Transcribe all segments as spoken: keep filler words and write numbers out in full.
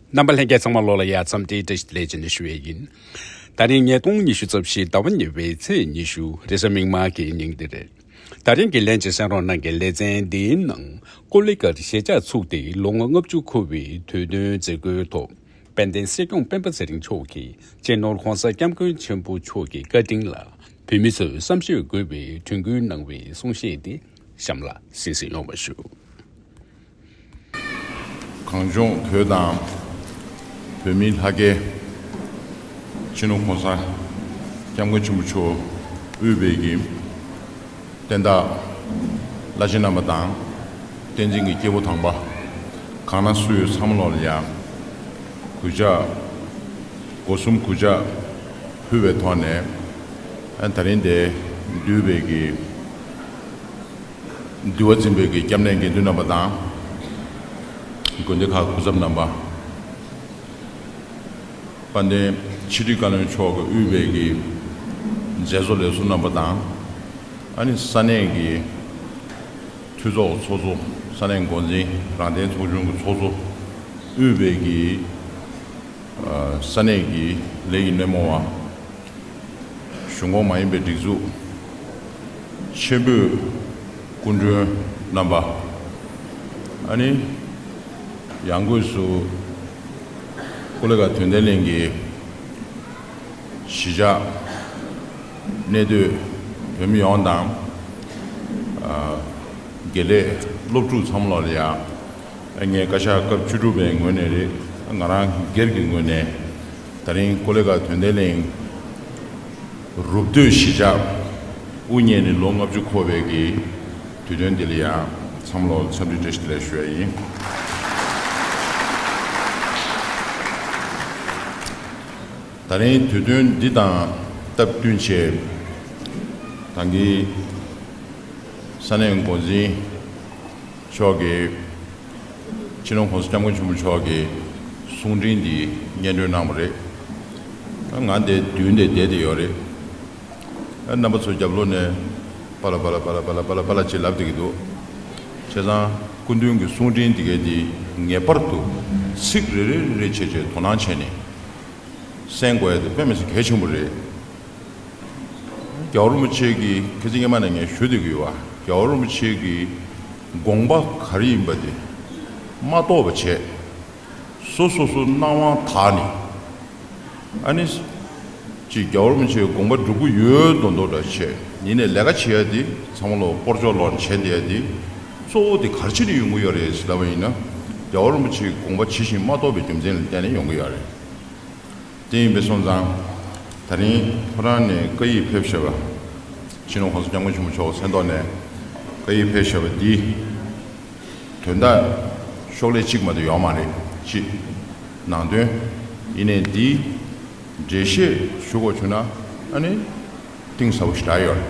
རྣམ་པ་ལྷན་རྒྱས་ཚང་མ་ལོ་ལ་ཡ་འཚམས་འདྲི་བཀྲ་ཤིས་བདེ་ལེགས་ཅེས་ནས་ཞུ་ཡས་ཡིན། ད་རིང་ཉིས་སྟོང་ཉི་ཤུ་རྩ་བཞི་ཟླ་བ་གཉིས་པའི་ཚེས་ཉི་ཤུ་རེས་གཟའ་མིག་དམར་གྱི་ཉིན་དེ་རེད། ད་རིང་གི་ལན་གྱི་གསན་རོགས་གནང་མཁན་ལེ་ཚན་འདིའི་ནང་ཀོ་ལི་གྷལ་གཞིས་ཆགས་ཚུགས་ཏེ་ལོ་ངོ་ལྔ་བཅུ་འཁོར་བའི་དུས་སྟོན་མཛད་སྒོའི་ཐོག་དཔལ་ལྡན་སྲིད་སྐྱོང་སྤེན་པ་ཚེ་རིང་མཆོག་གིས་སྤྱི་ནོར་༸གོང་ས་༸སྐྱབས་མགོན་ཆེན་པོ་མཆོག་གི་བཀའ་དྲིན་ལ་བོད་མི་ཚོས་བསམ་ཤེས་དགོས་པའི་དྲན་སྐུལ་གནང་བའི་གསུང་བཤད་དེ་གཤམ་ལ་གསན་གཟིགས་ཡོང་བ་ཞུ། གངས་ལྗོངས་བོད་དང་བོད་མིའི་ལྷ་སྐལ། སྤྱི་ནོར་༸གོང་ས་༸སྐྱབས་མགོན་ཆེན་པོ་མཆོག་དབུས་པའི་གི་བསྟན་བདག་བླ་ཆེན་རྣམ་པ་དང་། བསྟན་འཛིན་གྱི་སྐྱེས་བུ་དམ་པ་གང་ན་སུ་ཡོད་ཚང་མ་ལོག་ལ་ཡང་གུས་ཕྱག་སྒོ་གསུམ་གུས་ཕྱག་ཕུལ་བའི་ཐོག་ནས་ད་རིང་དེ་འདུས་པའི་གི་འདུལ་བ་འཛིན་པའི་གི་སྐྱབས་གནས་དགེ་འདུན་རྣམ་པ་དང་། དགོན་སྡེ་ཁག་སྐུ་ཚབ་རྣམ་པ། དཔལ་ལྡན་ཕྱི་དྲིལ་བཀའ་བློན་མཆོག་གིས་དབུས་པའི་གི་མཛད་གཙོ་ལས་ཟུར་རྣམ་པ་དང་། ཨ་ནི་ས་གནས་ཀྱི་འཐུས་ཚོགས་ཚོགས་གཙོ། ས་གནས་འགོ་འཛིན། རང་བདེན་ཚོགས་ཆུང་གི་ཚོགས་གཙོ། དབུས་པའི་གི་ས་གནས་ཀྱི་ལས་ཀྱི་སྣེ་མོ་བ། གཞུང་ཁོངས་མ་ཡིན་པའི་སྒྲིག་འཛུགས། ཆེས་མཐོའི་སྐུ་མགྲོན་རྣམ་པ། ཨ་ནི་ཡང་སྒོས་སུ་ཀོ་ལི་གྷལ་དོན་ལྡན་གླིང་གི་གཞིས་ཆགས་གནས་སྡོད་བོད་མི་ཡོངས་དང་། དགེ་ལས་སློབ་ཕྲུག་ཚང་མ་ལོག་ལ་ཡ། ངས་བཀའ་ཤག་སྐབས་བཅུ་དྲུག་པའི་ངོས་ནས་རེད། ང་རང་སྒེར་གྱི་ངོས་ནས་ད་རིང་ཀོ་ལི་གྷལ་དོན་ལྡན་གླིང་རུབ་སྟོད་གཞིས་ཆགས་དབུ་བརྙེས་ནས་ལོ་ལྔ་བཅུ་འཁོར་བའི་གི་དུས་སྟོན་འདི་ལ་ཡང་ཚང་མ་ལོག་འཚམས་འདྲི་བཀྲ་ཤིས་བདེ་ལེགས་ཞུ་ཡ་ཡིན། ད་རིང་དུས་སྟོན་འདི་དང་སྟབས་བསྟུན་བྱས། ད་གིན་ས་གནས་འགོ་འཛིན་མཆོག་གིས་སྤྱི་ནོར་༸གོང་ས་༸སྐྱབས་མགོན་ཆེན་པོ་མཆོག་གི་གསུང་འཕྲིན་འདི་སྙན་སྒྲོན་གནང་བ་རེད། ང་འདིར་མདུན་དེར་བསྡད་དེ་ཡོད་རེད། རྣམ་པ་ཚོ་རྒྱབ་ལོགས་ནས་པ་ལ་པ་ལ་པ་ལ་པ་ལ་པ་ལ་པ་ལ་ཅེས་ལབ་བསྡད་ཀྱི་འདུག་བྱས་ཙང་སྐུ་མདུན་གྱི་གསུང་འཕྲིན་འདི་གའི་འདི་ངེས་པར་དུ་ཚིག་རེ་རེ་རེ་རེ་བྱས་བྱས་དོ་སྣང་བྱས་ནས་གསན་དགོས་ཡ་དེ་དཔེ་མི་སྲིད་གལ་ཆེན་པོ་རེད། རྒྱལ་བ་རིན་པོ་ཆེ་གིས་ཁ་སང་སྔོན་མ་ནས་ངས་ཞུ་བསྡད་ཀྱི་ཡོད་པ། རྒྱལ་བ་རིན་པོ་ཆེ་གི་དགོངས་པ་ག་རེ་ཡིན་པ་དེ་མ་རྟོགས་པ་བྱས། སོ་སོ་སོ་སྣང་བ་དག་ནས། ཨ་ནི། ཅིག་རྒྱལ་བ་རིན་པོ་ཆེའི་དགོངས་པ་སྒྲུབ་ཀྱི་ཡོད་མདོག་མདོག་འདྲ་བྱས། ཡིན་ནའི་ལས་ཀ་བྱེད་ཡ་དེ་ཚང་མ་ལོག་སྤོར་ཆོག་ལོག་བྱས་བསྡད་ཡ་དེ། གཙོ་བོ་དེ་ག་རེ་བྱས་ནས་ཡོང་གི་ཡོད་རེད་ཟེར་ལབ་པ་ཡིན་ན། རྒྱལ་བ་རིན་པོ་ཆེའི་དགོངས་པ་ཇི་བཞིན་མ་རྟོགས་པའི་རྒྱུ་མཚན་ལ་བརྟེན་ནས་ཡོང་གི་ཡོད་རེད། དེ་ཡིན་པས་སོང་ཙང་། ད་རིང་ཁོ་རང་ནས་བཀའ་ཡིག་ཕེབས་བཞག་པ། སྤྱི་ནོར་༸གོང་ས་༸སྐྱབས་མགོན་ཆེན་པོ་མཆོག་མཚན་ཐོག་ནས་བཀའ་ཡིག་ཕེབས་བཞག་པ་འདི། དོན་དག་ཤོག་ལྷེ་གཅིག་མ་གཏོགས་ཡོད་མ་རེད། གཅིག་ནང་དོན། ཡིན་ནའི་འདི་འགྲེལ་བཤད་ཞུ་དགོས་བྱུང་ན་ཨ་ནི་གཏིང་ཟབ་པོ་ཞེ་དྲག་ཡོད་རེད།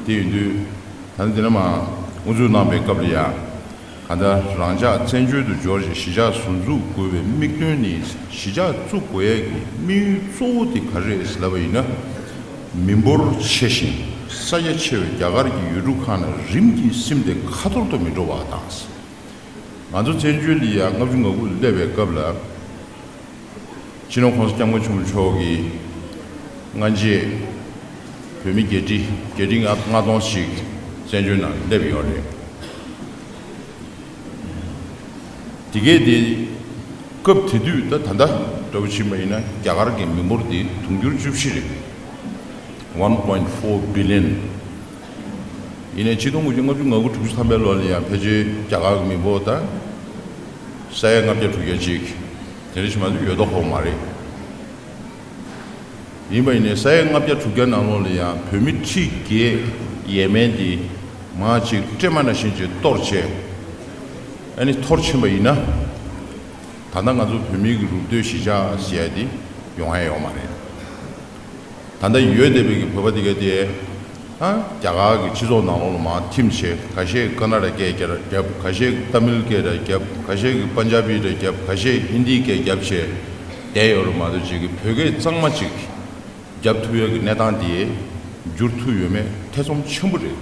དེ་ཡིན་དུས་ད་ནི་འདི་ནས་མར་དབུ་འཛུགས་གནང་པའི་སྐབས་ལ་ཡང་། གང་ལྟར་རང་ཅག་བཙན་བྱོལ་དུ་འབྱོར་རྗེས་གཞིས་ཆགས་ཟུར་འཛུགས་དགོས་པའི་དམིགས་དོན་ནི། གཞིས་ཆགས་བཙུགས་དགོས་ཡས་ཀྱི་དམིགས་ཡུལ་གཙོ་བོ་དེ་ག་རེ་རེད་ཟེར་ལབ་པ་ཡིན་ན། མི་འབོར་ཆེ་ཞིང་ས་རྒྱ་ཆེ་བའི་རྒྱ་གར་གྱི་ཡུལ་གྲུ་ཁག་ནང་རིམ་གྱིས་སིམ་སྟེ་ཁ་ཐོར་དུ་མི་འགྲོ་བ་དང་། ང་ཚོ་བཙན་བྱོལ་འདི་ཡང་ལྔ་བཅུ་ང་དགུ་ལ་སླེབས་པའི་སྐབས་ལ། སྤྱི་ནོར་༸གོང་ས་༸སྐྱབས་མགོན་ཆེན་པོ་མཆོག་གིས་སྔ་རྗེས་བོད་མི་བརྒྱད་ཁྲི་བརྒྱད་ཁྲི་ལྔ་ལྔ་སྟོང་ཞིག་བཙན་བྱོལ་ནང་སླེབས་ཡོད་རེད། དེ་གས་དེ་སྐབས་དེ་དུས་ད་ད་ལྟ་འདྲ་པོ་ཕྱིན་པ་ཡིན་ན་རྒྱ་གར་གྱི་མི་འབོར་དེ་དུང་ཕྱུར་བཅུ་བཞི་རེད། One point four billion། ཡིན་ནའི་ཆིག་སྟོང་དགུ་བརྒྱ་ལྔ་བཅུ་ང་དགུ་དྲུག་ཅུ་ཐམ་པའི་ལོ་ལ་ཡང་ཕལ་ཆེར་རྒྱ་གར་གྱི་མི་འབོར་ད་ས་ཡ་ལྔ་བརྒྱ་དྲུག་བརྒྱ་ཅིག་དེ་འདྲ་ཞིག་མ་གཏོགས་ཡོད་མདོག་ཁོག་མ་རེད། ཡིན་པ་ཡིན་ནའི་ས་ཡ་ལྔ་བརྒྱ་དྲུག་བརྒྱ་ནང་ལོགས་ལ་ཡང་བོད་མི་ཁྲི་བརྒྱད་ཡས་མས་འདི་མར་ཅིག་སྲན་མ་ནང་བཞིན་ཅིག་གཏོར་བྱས། ཨ་ནི་འཐོར་ཕྱིན་པ་ཡིན་ན། ད་ལྟ་ང་ཚོ་བོད་མི་གི་རུབ་སྟོད་གཞིས་ཆགས་ཟེར་ཡ་འདི་ཡོང་ཡ་ཡོད་མ་རེད། ད་ལྟ་ཡོད་བསྡད་པའི་གི་བོད་པ་དེ་ག་དེ། ཨ། རྒྱ་གར་གྱི་སྤྱི་ཚོགས་ནང་ལོགས་ལ་མར་ཐིམ་བྱས། ཁ་ཤས་ཀྱིས་ཀ་ན་ཌ་སྐད་རྒྱབ། ཁ་ཤས་ཀྱིས་ཏ་མིལ་སྐད་ར་རྒྱབ། ཁ་ཤས་ཀྱིས་པན་ཇ་བི་ར་རྒྱབ། ཁ་ཤས་ཀྱིས་ཧིན་དི་སྐད་རྒྱབ་བྱས་བསྡད་ཡོད་རེད་མ་གཏོགས། ཅིག་གིས་བོད་སྐད་གཙང་མ་ཅིག་རྒྱབ་ཐུབ་ཡག་གི་གནས་སྟངས་དེ་འགྱུར་ཐུབ་ཡོད་མེད་ཐེ་ཚོམ་ཆེན་པོ་རེད།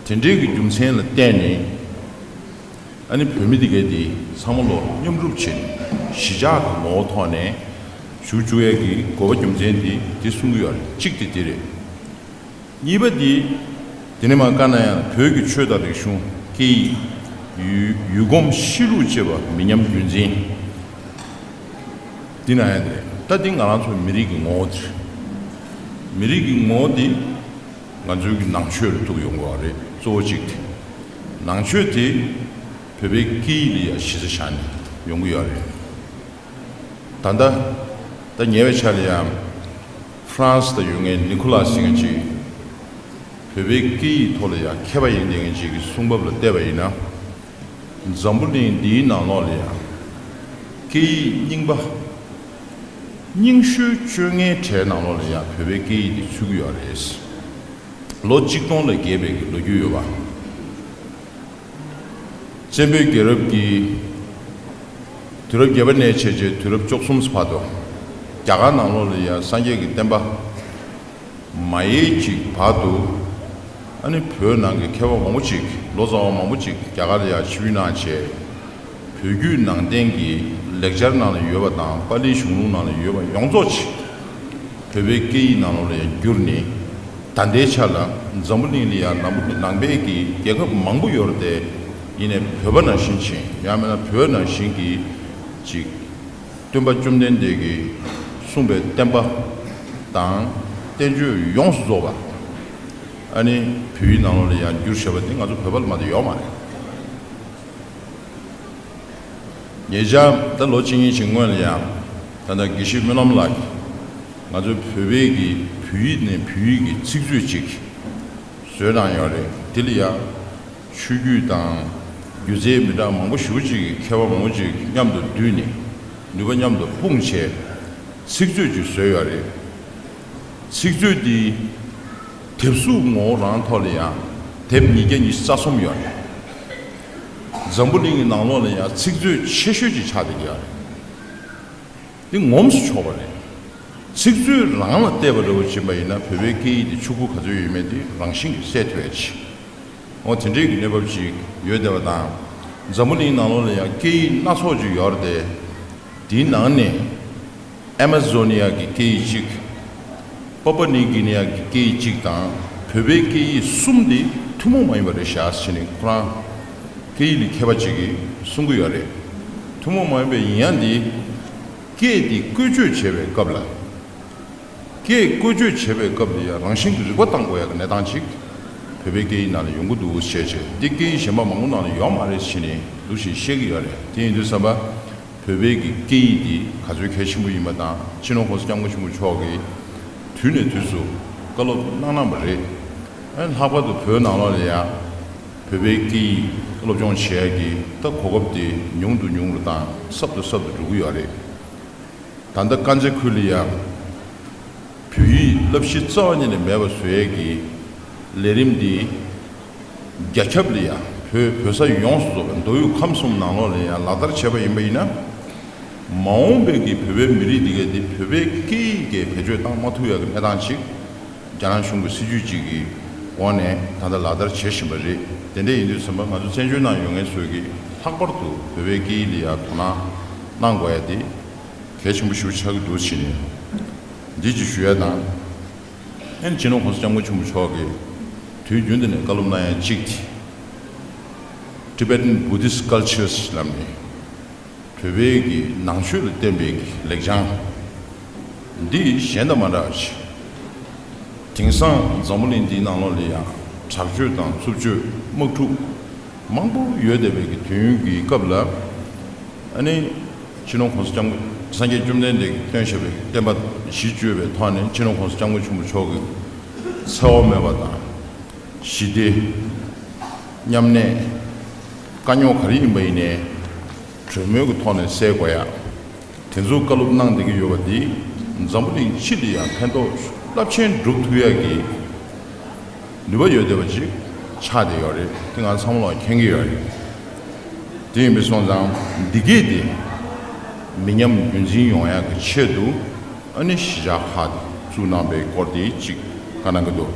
དེ་འདྲའི་གི་རྒྱུ་མཚན་ལ་བརྟེན་ནས། ཨ་ནི་བོད་མི་དེ་གས་དེ་ཚང་མ་ལོ་མཉམ་རུབ་བྱས་ནས་གཞིས་ཆགས་ཀྱི་ངོ་བོ་ཐོག་ནས་བཞུགས་བཅུག་ཡས་ཀྱི་དགོས་པ་རྒྱུ་མཚན་དེ་དེ་གསུང་གི་ཡོད་རེད། གཅིག་དེ་དེ་རེད། གཉིས་པ་དེ་དེ་ནས་མར་བཀའ་གནང་ཡ་ལ་བོད་ཀྱི་ཆོས་དང་རིག་གཞུང་། སྐད་ཡིག་ཡུལ་ཡུལ་གོམས་གཤིས་ལུགས་བཅས་པ་མི་ཉམས་རྒྱུན་འཛིན། འདི་ན་ཡང་དེ་ད་འདི་ང་རང་ཚོ་མི་རིགས་ཀྱི་ངོ་བོ་དེ་རེད། མི་རིགས་ཀྱི་ངོ་བོ་དེ་ང་ཚོའི་གི་ནང་ཆོས་ལ་ཐུག་ཡོང་གི་ཡོད་རེད། གཙོ་བོ་གཅིག་དེ། ནང་ཆོས་དེ་བོད་པའི་སྐད་ཡིག་ལ་ཡང་གཞི་རྩ་བཞག་ནས་ཡོང་གི་ཡོད་རེད། ད་ལྟ་ད་ཉེ་བའི་ཆར་ལ་ཡང་ཧྥ་རན་སི་ད་ཡོད་མཁན་ནི་ཁོ་ལ་སི་ཟེར་མཁན་ཅིག་བོད་པའི་སྐད་ཡིག་ཐོག་ལ་ཡང་མཁས་པ་ཡིན་བསྡད་མཁན་ཅིག་གི་གསུང་བབ་ལ་བལྟས་པ་ཡིན་ན། འཛམ་བུ་གླིང་འདིའི་ནང་ལོགས་ལ་ཡང་སྐད་ཡིག་རྙིང་པ་རྙིང་ཤོས་བཅོ་ལྔའི་གྲས་ནང་ལོགས་ལ་ཡང་བོད་པའི་སྐད་ཡིག་འདི་ཚུད་ཀྱི་ཡོད་རེད། ལོ་གཅིག་སྟོང་ལས་བརྒལ་བའི་གི་ལོ་རྒྱུས་ཡོད་པ། བཙན་པོའི་རྒྱལ་རབས་ཀྱི་དུས་རབས་བརྒྱད་པ་ནས་བྱས་རྗེས་དུས་རབས་བཅུ་གསུམ་བར་དུ་རྒྱ་གར་ནང་ལོགས་ལ་ཡང་སངས་རྒྱས་ཀྱི་བསྟན་པ་མ་ཡལ་ཅིག་བར་དུ། ཨ་ནི་བོད་ནང་གི་མཁས་པ་མང་པོ་ཅིག་ལོ་ཙཱ་བ་མང་པོ་ཅིག་རྒྱ་གར་ལ་ཡང་ཆིབས་བསྒྱུར་གནང་བྱས། བོད་བརྒྱུད་ནང་བསྟན་གྱི་ལེགས་སྦྱར་ནང་ལ་ཡོད་པ་དང་པཱ་ལིའི་གཞུང་ལུགས་ནང་ལ་ཡོད་པ་ཡོངས་རྫོགས་ཅིག་བོད་པའི་སྐད་ཡིག་ནང་ལོགས་ལ་ཡང་བསྒྱུར་ནས། ད་ལྟའི་ཆ་ལ་འཛམ་བུ་གླིང་ལ་ཡང་ནང་པ་ནང་པའི་གི་རྒྱལ་ཁབ་མང་པོ་ཡོད་རེད་དེ། ཡིན་ནའི་བོད་པ་ནང་བཞིན་བྱས་ཡང་མིན་ན་བོད་ནང་བཞིན་གྱི་ཅིག་སྟོན་པ་བཅོམ་ལྡན་འདས་ཀྱིས་གསུངས་པའི་བསྟན་པ་དང་བསྟན་བཅོས་ཡོངས་སུ་རྫོགས་པ་ཨ་ནི་བོད་ཡིག་ནང་ལོགས་ལ་ཡང་བསྒྱུར་བཞག་པ་དེ་ང་ཚོ་བོད་པ་ལ་མ་གཏོགས་ཡོད་མ་རེད། ཉེ་ཆར་ད་ལོ་གཅིག་གཉིས་ཤིག་སྔོན་ལ་ཡང་ད་ལྟ་དགེ་བཤེས་སྨོན་ལམ་ལགས་ཀྱིས་ང་ཚོའི་བོད་པའི་གི་བོད་ཡིག་ནས་བོད་ཡིག་གི་ཚིག་མཛོད་ཅིག་བཟོས་གནང་ཡོད་རེད། དེ་ལ་ཡང་ཆོས་བརྒྱུད་དང་སྒྱུ་རྩལ་མི་འདྲ་མང་པོ་ཞེ་པོ་ཅིག་གི་མཁས་པ་མང་པོ་ཅིག་མཉམ་དུ་བསྡུས་ནས་ནུས་པ་མཉམ་དུ་སྤུངས་བྱས་ཚིག་མཛོད་ཅིག་བཟོས་ཡོད་རེད། ཚིག་མཛོད་འདི་དེབ་གཟུགས་ངོ་བོ་རང་ཐོག་ལ་ཡང་དེབ་ཉིས་བརྒྱ་ཉི་ཤུ་རྩ་གསུམ་ཡོད་རེད། འཛམ་བུ་གླིང་གི་ནང་ལོགས་ལ་ཡང་ཚིག་མཛོད་ཆེ་ཤོས་ཅིག་ཆགས་བསྡད་ཀྱི་ཡོད་རེད། འདི་ངོམས་སུ་ཆོག་པ་རེད། ཚིག་མཛོད་རང་ལ་བལྟས་པ་འདྲ་བོ་ཕྱིན་པ་ཡིན་ན་བོད་པའི་སྐད་ཡིག་འདི་ཕྱུག་པོ་ག་ཚོད་ཡོད་མེད་དེ་རང་བཞིན་གྱིས་གསལ་ཐུབ་ཡ་ཆེ། འོ་དེ་འདྲའི་གི་གནས་བབ་ཅིག་ཡོད་བསྡད་པ་དང་། འཛམ་བུ་གླིང་ནང་ལོགས་ལ་ཡང་སྐད་ཡིག་སྣ་ཚོགས་ཅིག་ཡོད་རེད་དེ། དེའི་ནང་ནས་ཨ་མ་ཛོ་ནི་ཡ་གི་སྐད་ཡིག་གཅིག་པ་པ་ནིའུ་གི་ནི་ཡ་གི་སྐད་ཡིག་གཅིག་དང་བོད་པའི་སྐད་ཡིག་གསུམ་དེ་ཐུན་མོང་མ་ཡིན་པ་རེད་ཤག་ཟེར་ནས་ཁོ་རང་སྐད་ཡིག་ལ་མཁས་པ་ཅིག་གིས་གསུང་གི་ཡོད་རེད། ཐུན་མོང་མ་ཡིན་པའི་ཡིན་ཡང་འདི་སྐད་འདི་བཀོལ་སྤྱོད་བྱེད་པའི་སྐབས་ལ། སྐད་བཀོལ་སྤྱོད་བྱེད་པའི་སྐབས་ལ་ཡང་རང་བཞིན་གྱི་རིག་པ་བཏང་དགོས་ཡག་གི་གནས་སྟངས་ཅིག་བོད་པའི་སྐད་ཡིག་ནང་ལ་ཡོང་གི་འདུག་ཞེས་བྱས། འདི་སྐད་ཡིག་གཞན་པ་མང་པོ་ནང་ལ་ཡོད་མ་རེད་ཟེར་ནས་འདུག་ཞེས་བཤད་ཀྱི་ཡོད་རེད། དེ་ཡིན་དུས་ཙམ་པ། བོད་པའི་གི་སྐད་ཡིག་འདི་ག་ཚོད་གལ་ཆེན་པོ་ཡིན་པ་དང་། སྤྱི་ནོར་༸གོང་ས་༸སྐྱབས་མགོན་ཆེན་པོ་མཆོག་གིས་དུས་ནས་དུས་སུ་བཀའ་སློབ་གནང་གནང་བ་རེད། ཨ་ནི་ལྷག་པར་དུ་བོད་ནང་ལོགས་ལ་ཡང་བོད་པའི་སྐད་ཡིག་སློབ་སྦྱོང་བྱེད་ཡ་གི་ད་གོ་སྐབས་དེ་ཉུང་དུ་ཉུང་རུ་དང་ཟབ་ཏུ་ཟབ་ཏུ་འགྲོ་གི་ཡོད་རེད། ད་ལྟ་དཀར་མཛེས་ཁུལ་ལ་ཡང་བོད་ཡིག་བསླབ་གཞི་རྩ་བ་ཉིད་ནས་མེད་པ་བཟོ་ཡས་ཀྱི་ལས་རིམ་འདི་རྒྱ་ཁྱབ་ལ་ཡང་བོད་བོད་ས་ཡོངས་སུ་རྫོགས་པའི་མདོ་དབུས་ཁམས་གསུམ་ནང་ལོགས་ལ་ཡང་ལག་བསྟར་བྱས་པ་ཡིན་པ་ཡིན་ན། མ་འོངས་པའི་གི་བོད་པའི་མི་རིགས་འདི་གས་འདི་བོད་པའི་སྐད་ཡིག་གིས་བེད་སྤྱོད་བཏང་མ་ཐུབ་ཡག་གི་གནས་སྟངས་ཅིག་རྒྱ་ནག་གཞུང་གི་སྲིད་ཇུས་ཅིག་གི་འོག་ནས་ད་ལྟ་ལག་བསྟར་བྱེད་བཞིན་པ་རེད། དེ་འདྲ་ཡིན་དུས་ཙམ་པ་ང་ཚོ་བཙན་བྱོལ་ནང་ཡོད་མཁན་ཚོས་ཀྱིས་ལྷག་པར་དུ་བོད་པའི་སྐད་ཡིག་ལ་ཡང་དོ་སྣང་གནང་དགོས་ཡ་དེ་གལ་ཆེན་པོ་ཞིག་ཆགས་ཀྱི་འདུག་ཟེར་ནས་འདི་ཅིག་ཞུ་ཡ་དང་། ཨ་ནི་སྤྱི་ནོར་༸གོང་ས་༸སྐྱབས་མགོན་ཆེན་པོ་མཆོག་གིས་དུས་རྒྱུན་དུ་ནས་བཀའ་སློབ་གནང་ཡ་གཅིག་དེ། Tibetan Buddhist Cultures ལབ་ནས། བོད་པའི་གི་ནང་ཆོས་ལ་བརྟེན་པའི་གི་ལེགས་བྱང་། འདི་གཞན་དང་མ་འདྲ་བ་ཞིག་དེང་སང་འཛམ་བུ་གླིང་འདིའི་ནང་ལོགས་ལ་ཡང་དྲག་སྤྱོད་དང་རྩུབ་སྤྱོད་དམག་འཁྲུག་མང་པོ་ཡོད་བསྡད་པའི་གི་དུས་ཡུན་གྱི་སྐབས་ལ། ཨ་ནི་སྤྱི་ནོར་༸གོང་ས་༸སྐྱབས་མགོན་སངས་རྒྱས་བཅོམ་ལྡན་འདས་ཀྱིས་སྟོན་བཞག་པའི་བསྟན་པ་གཞི་བཅོལ་བའི་ཐོག་ནས་སྤྱི་ནོར་༸གོང་ས་༸སྐྱབས་མགོན་ཆེན་པོ་མཆོག་གིས་འཚེ་བ་མེད་པ་དང་། ཞི་བདེ། མཉམ་གནས། དཀའ་རྙོག་ག་རེ་ཡིན་པ་ཡིན་ནའི་གྲོས་མོལ་གྱི་ཐོག་ནས་སེལ་དགོས་ཡ། དེ་ཚོ་བཀའ་སློབ་གནང་བསྡད་ཀྱི་ཡོད་པ་འདིས་འཛམ་བུ་གླིང་སྤྱི་ལ་ཡང་ཕན་ཐོགས་རླབས་ཆེན་སྒྲུབ་ཐུབ་ཡ་གི་ནུས་པ་ཡོད་བསྡད་པ་ཅིག་ཆགས་བསྡད་ཡོད་རེད། དེ་ང་ཚང་མ་ལ་མཁྱེན་གྱི་ཡོད་རེད། དེ་ཡིན་པ་སོང་ཙང་འདི་གས་དེ་མི་ཉམས་རྒྱུན་འཛིན་ཡོང་ཡ་གི་ཆེད་དུ་ཨ་ནི་གཞིས་ཆགས་ཁག་དེ་བཙུགས་གནང་པའི་སྐོར་དེ་ཅིག་བཀའ་གནང་གི་འདུག་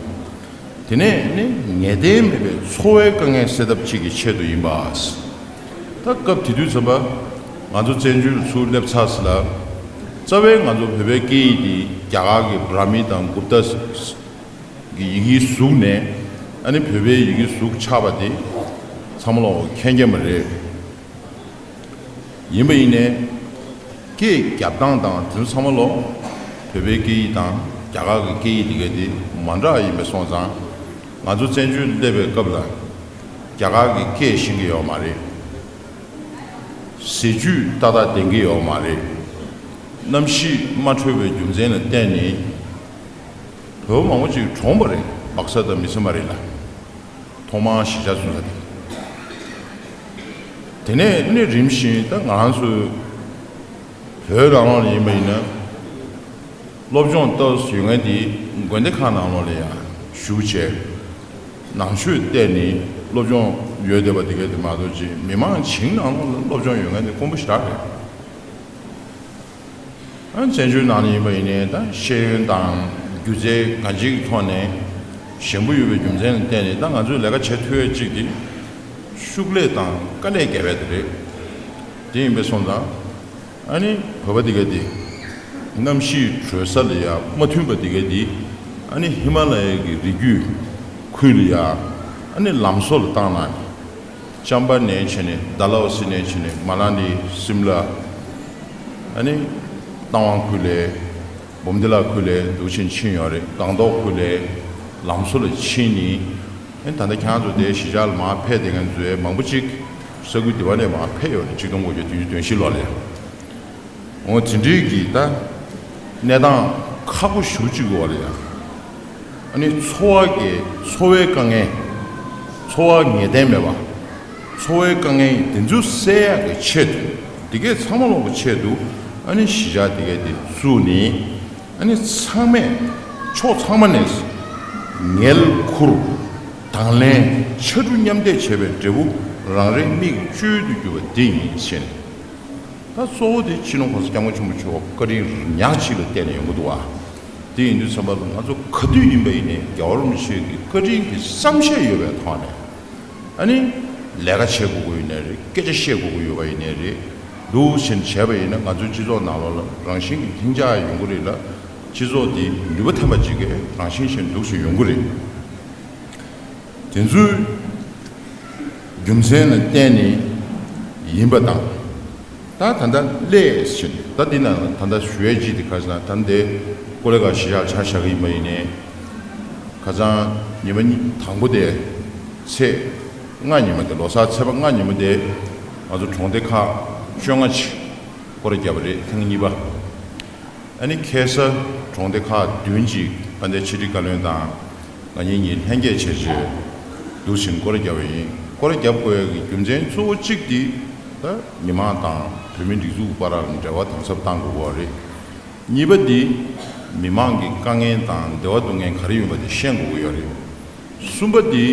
དེ་ནས་ནི་ངེས་གཏན་མེད་པའི་འཚོ་བའི་དཀའ་ངལ་སེལ་ཐབས་ཅིག་གི་ཆེད་དུ་ཡིན་པ། ད་སྐབས་དེ་དུས་ཙམ་པ་ང་ཚོ་བཙན་བྱོལ་ལ་ཚུར་སླེབས་ཚར་ཟིན་ལ། རྩ་བའི་ང་ཚོ་བོད་པའི་སྐད་ཡིག་འདི་རྒྱ་གར་གྱི་བྷ་ར་མི་དང་གུབ་ཏ་གི་ཡི་གེའི་གཟུགས་ནས། ཨ་ནི་བོད་པའི་ཡི་གེའི་གཟུགས་ཆགས་པ་དེ་ཚང་མ་ལོག་མཁྱེན་གྱི་མ་རེད། ཡིན་པ་ཡིན་ནའི། སྐད་རྒྱབ་སྟངས་དང་དེ་ཚོ་ཚང་མ་ལོག་བོད་པའི་སྐད་ཡིག་དང་རྒྱ་གར་གྱི་སྐད་ཡིག་དེ་ག་དེ་མ་འདྲ་ཡིན་པ་སོང་ཙང་། ང་ཚོ་བཙན་བྱོལ་སླེབས་པའི་སྐབས་ལ་རྒྱ་གར་གྱི་སྐད་ཤེས་ཀྱི་ཡོད་མ་རེད། ཟས་བཅུད་ཏག་ཏག་ལྡན་གྱི་ཡོད་མ་རེད། གནམ་གཤིས་མ་འཕྲོད་པའི་རྒྱུ་མཚན་ལ་བརྟེན་ནས་བོད་པ་མང་པོ་ཅིག་གྲོངས་པ་རེད། སྦག་ས་དང་མི་ཚེ་མ་རེད་ལ། ཐོག་མར་གཞིས་ཆགས་བཟུང་ས་དེ། དེ་ནས་ནི་རིམ་བཞིན་ད་ང་རང་ཚོའི་བོད་ནང་ལོགས་ལ་ཡིན་པ་ཡིན་ན། སློབ་སྦྱོང་ཏོག་ཙམ་ཡོད་མཁན་དེ་དགོན་སྡེ་ཁག་ནང་ལོགས་ལ་ཡང་ཞུགས་བྱས། ནང་ཆོས་བལྟས་ནས་སློབ་སྦྱོང་ཡོད་བསྡད་པ་དེ་ག་དེ་མ་གཏོགས་ཅིག་མི་མང་བྱིངས་ནང་ལོགས་ལ་སློབ་སྦྱོང་ཡོད་མཁན་དེ་དཀོན་པོ་ཞེ་དྲག་རེད། ཨ། བཙན་བྱོལ་ནང་ལ་ཡིན་པ་ཡིན་ནའི་ད་ཤེས་ཡོན་དང་སྒྱུ་རྩལ་གང་ཅིའི་ཐོག་ནས་ཞན་པོ་ཡོད་པའི་རྒྱུ་མཚན་ལ་བརྟེན་ནས་ད་ང་ཚོས་ལས་ཀ་བྱེད་ཐུབ་ཡ་གཅིག་དེ་ཤུགས་ལས་དང་དཀའ་ལས་བརྒྱབ་པ་དེ་རེད། དེ་ཡིན་པས་སོང་ཙང་། ཨ་ནི་བོད་པ་དེ་ག་དེ་གནམ་གཤིས་དྲོད་ས་ལ་ཡ་མ་མཐུན་པ་དེ་ག་དེ། ཨ་ནི་ཧི་མ་ལ་ཡའི་གི་རི་རྒྱུད་ཁུལ་ལ་ཡ། ཨ་ནི་ལམ་བཟོ་ལ་བཏང་ན། ཅམ་པ་ནས་བྱས་ནས་ཌལ་ཧོ་སི་ནས་བྱས་ནས་མ་ལ་ནི་སིམ་ལ། ཨ་ནི་རྟ་དབང་ཁུལ་ལས། བུམ་ཐི་ལ་ཁུལ་ལས་འདུག་ཕྱིན་ཕྱིན་ཡོད་རེད། སྒང་ཏོག་ཁུལ་ལས་ལམ་བཟོ་ལ་ཕྱིན་ནི། ཨ་ནི་ད་ལྟ་ཁྱེད་རང་ཚོ་དེ་གཞིས་ཆགས་ལ་མར་ཕེབས་བསྡད་མཁན་ཚོའི་མང་པོ་ཅིག་ས་ཁུལ་དེ་བ་ནས་མར་ཕེབས་ཡོད་རེད། ཆིག་སྟོང་དགུ་བརྒྱ་བདུན་ཅུ་དོན་བཞི་ལོ་ལ་ཡ། འོ་དེ་འདྲའི་གི་ད་གནས་སྟངས་ཁག་པོ་ཞེ་པོ་ཅིག་ཡོད་རེད་ཡ། ཨ་ནི་འཚོ་བ་གི་འཚོ་བའི་དཀའ་ངལ། འཚོ་བ་ངེས་གཏན་མེད་པ། འཚོ་བའི་དཀའ་ངལ་དེ་ཚོ་སེལ་ཡག་གི་ཆེད་དུ། དེ་གས་ཚང་མ་ལོག་གི་ཆེད་དུ། ཨ་ནི་གཞིས་ཆགས་དེ་གས་དེ་བཙུགས་ནས། ཨ་ནི་ཚང་མས་ཕྱོགས་ཚང་མ་ནས་ངལ་ཁུར་དང་ལེན་ཕྱར་གྲུ་མཉམ་འདེགས་བྱས་པའི་འབྲས་བུ་རང་རེའི་མིག་གིས་བཅོས་ཏེ་གྱུར་པ་འདི་ཡིན་ཞེས་ནས། ད་གཙོ་བོ་དེ་སྤྱི་ནོར་༸གོང་ས་༸སྐྱབས་མགོན་ཆེན་པོ་མཆོག་བཀའ་དྲིན་ཉག་གཅིག་ལ་བརྟེན་ནས་ཡོང་གི་འདུག་བ། དེ་ཡིན་དུས་ཙམ་པ་ལ་ང་ཚོ་ག་དུས་ཡིན་པ་ཡིན་ནའི་རྒྱལ་བ་རིན་པོ་ཆེ་གི་བཀའ་དྲིན་གྱི་བསམ་ཤེས་ཡོད་པའི་ཐོག་ནས། ཨ་ནི་ལས་ཀ་བྱེད་དགོས་ཀྱི་ཡོད་ནའི་རེད། སྐད་ཆ་བཤད་དགོས་ཀྱི་ཡོད་པ་ཡིན་ནའི་རེད། འདུག་བྱས་བྱས་པ་ཡིན་ན་ང་ཚོའི་སྤྱི་ཚོགས་ནང་ལོགས་ལ་རང་བཞིན་གྱི་ལྷིང་འཇགས་ཡོང་གི་རེད་ལ། སྤྱི་ཚོགས་འདི་ནུས་པ་ཐོན་པ་ཅིག་གི་རང་བཞིན་བཞིན་འདུག་བྱས་ཡོང་གི་རེད། དེ་ཚོའི་རྒྱུ་མཚན་ལ་བརྟེན་ནས་ཡིན་པ་དང་། ད་ད་ལྟ་སླད་ཕྱིན་ད་འདི་ན་ད་ལྟ་ཞུ་ཡས་ཅིག་དེ་ག་ཟེར་ན། ད་འདི་ཀོ་ལེ་ག་གཞིས་ཆགས་ཆ་བཞག་གི་ཡིན་པ་ཡིན་ནའི། ཁ་སང་ཉི་མ་གཉིས་དང་པོ་དེ་ཚེས་ལྔ་ཉི་མ་དེ། ལོ་གསར་ཚེས་པ་ལྔ་ཉི་མ་དེ་ང་ཚོ་གྲོང་སྡེ་ཁག་བཅོ་ལྔ་ཅིག་སྐོར་ར་བརྒྱབ་པ་རེད། ཐེངས་གཉིས་པ། ཨ་ནི་ཁ་སང་གྲོང་སྡེ་ཁག་བདུན་ཅིག་དཔལ་ལྡན་ཕྱི་དྲིལ་བཀའ་བློན་དང་ང་གཉིས་གཉིས་ལྷན་རྒྱས་བྱས་བྱས་འདུག་བཞིན་སྐོར་ར་བརྒྱབ་པ་ཡིན། སྐོར་ར་བརྒྱབ་དགོས་ཡ་གི་རྒྱུ་མཚན་གཙོ་བོ་གཅིག་དེ་ད་མི་མང་དང་བོད་མི་སྒྲིག་འཛུགས་བར་ལ་འབྲེལ་བ་དམ་ཟབ་གཏང་དགོས་པ་རེད། གཉིས་པ་དེ་མི་མང་གི་དཀའ་ངལ་དང་བདེ་བ་སྡུག་བསྔལ་ག་རེ་ཡོད་པ་དེ་ཤེས་དགོས་ཀྱི་ཡོད་རེད། གསུམ་པ་དེ།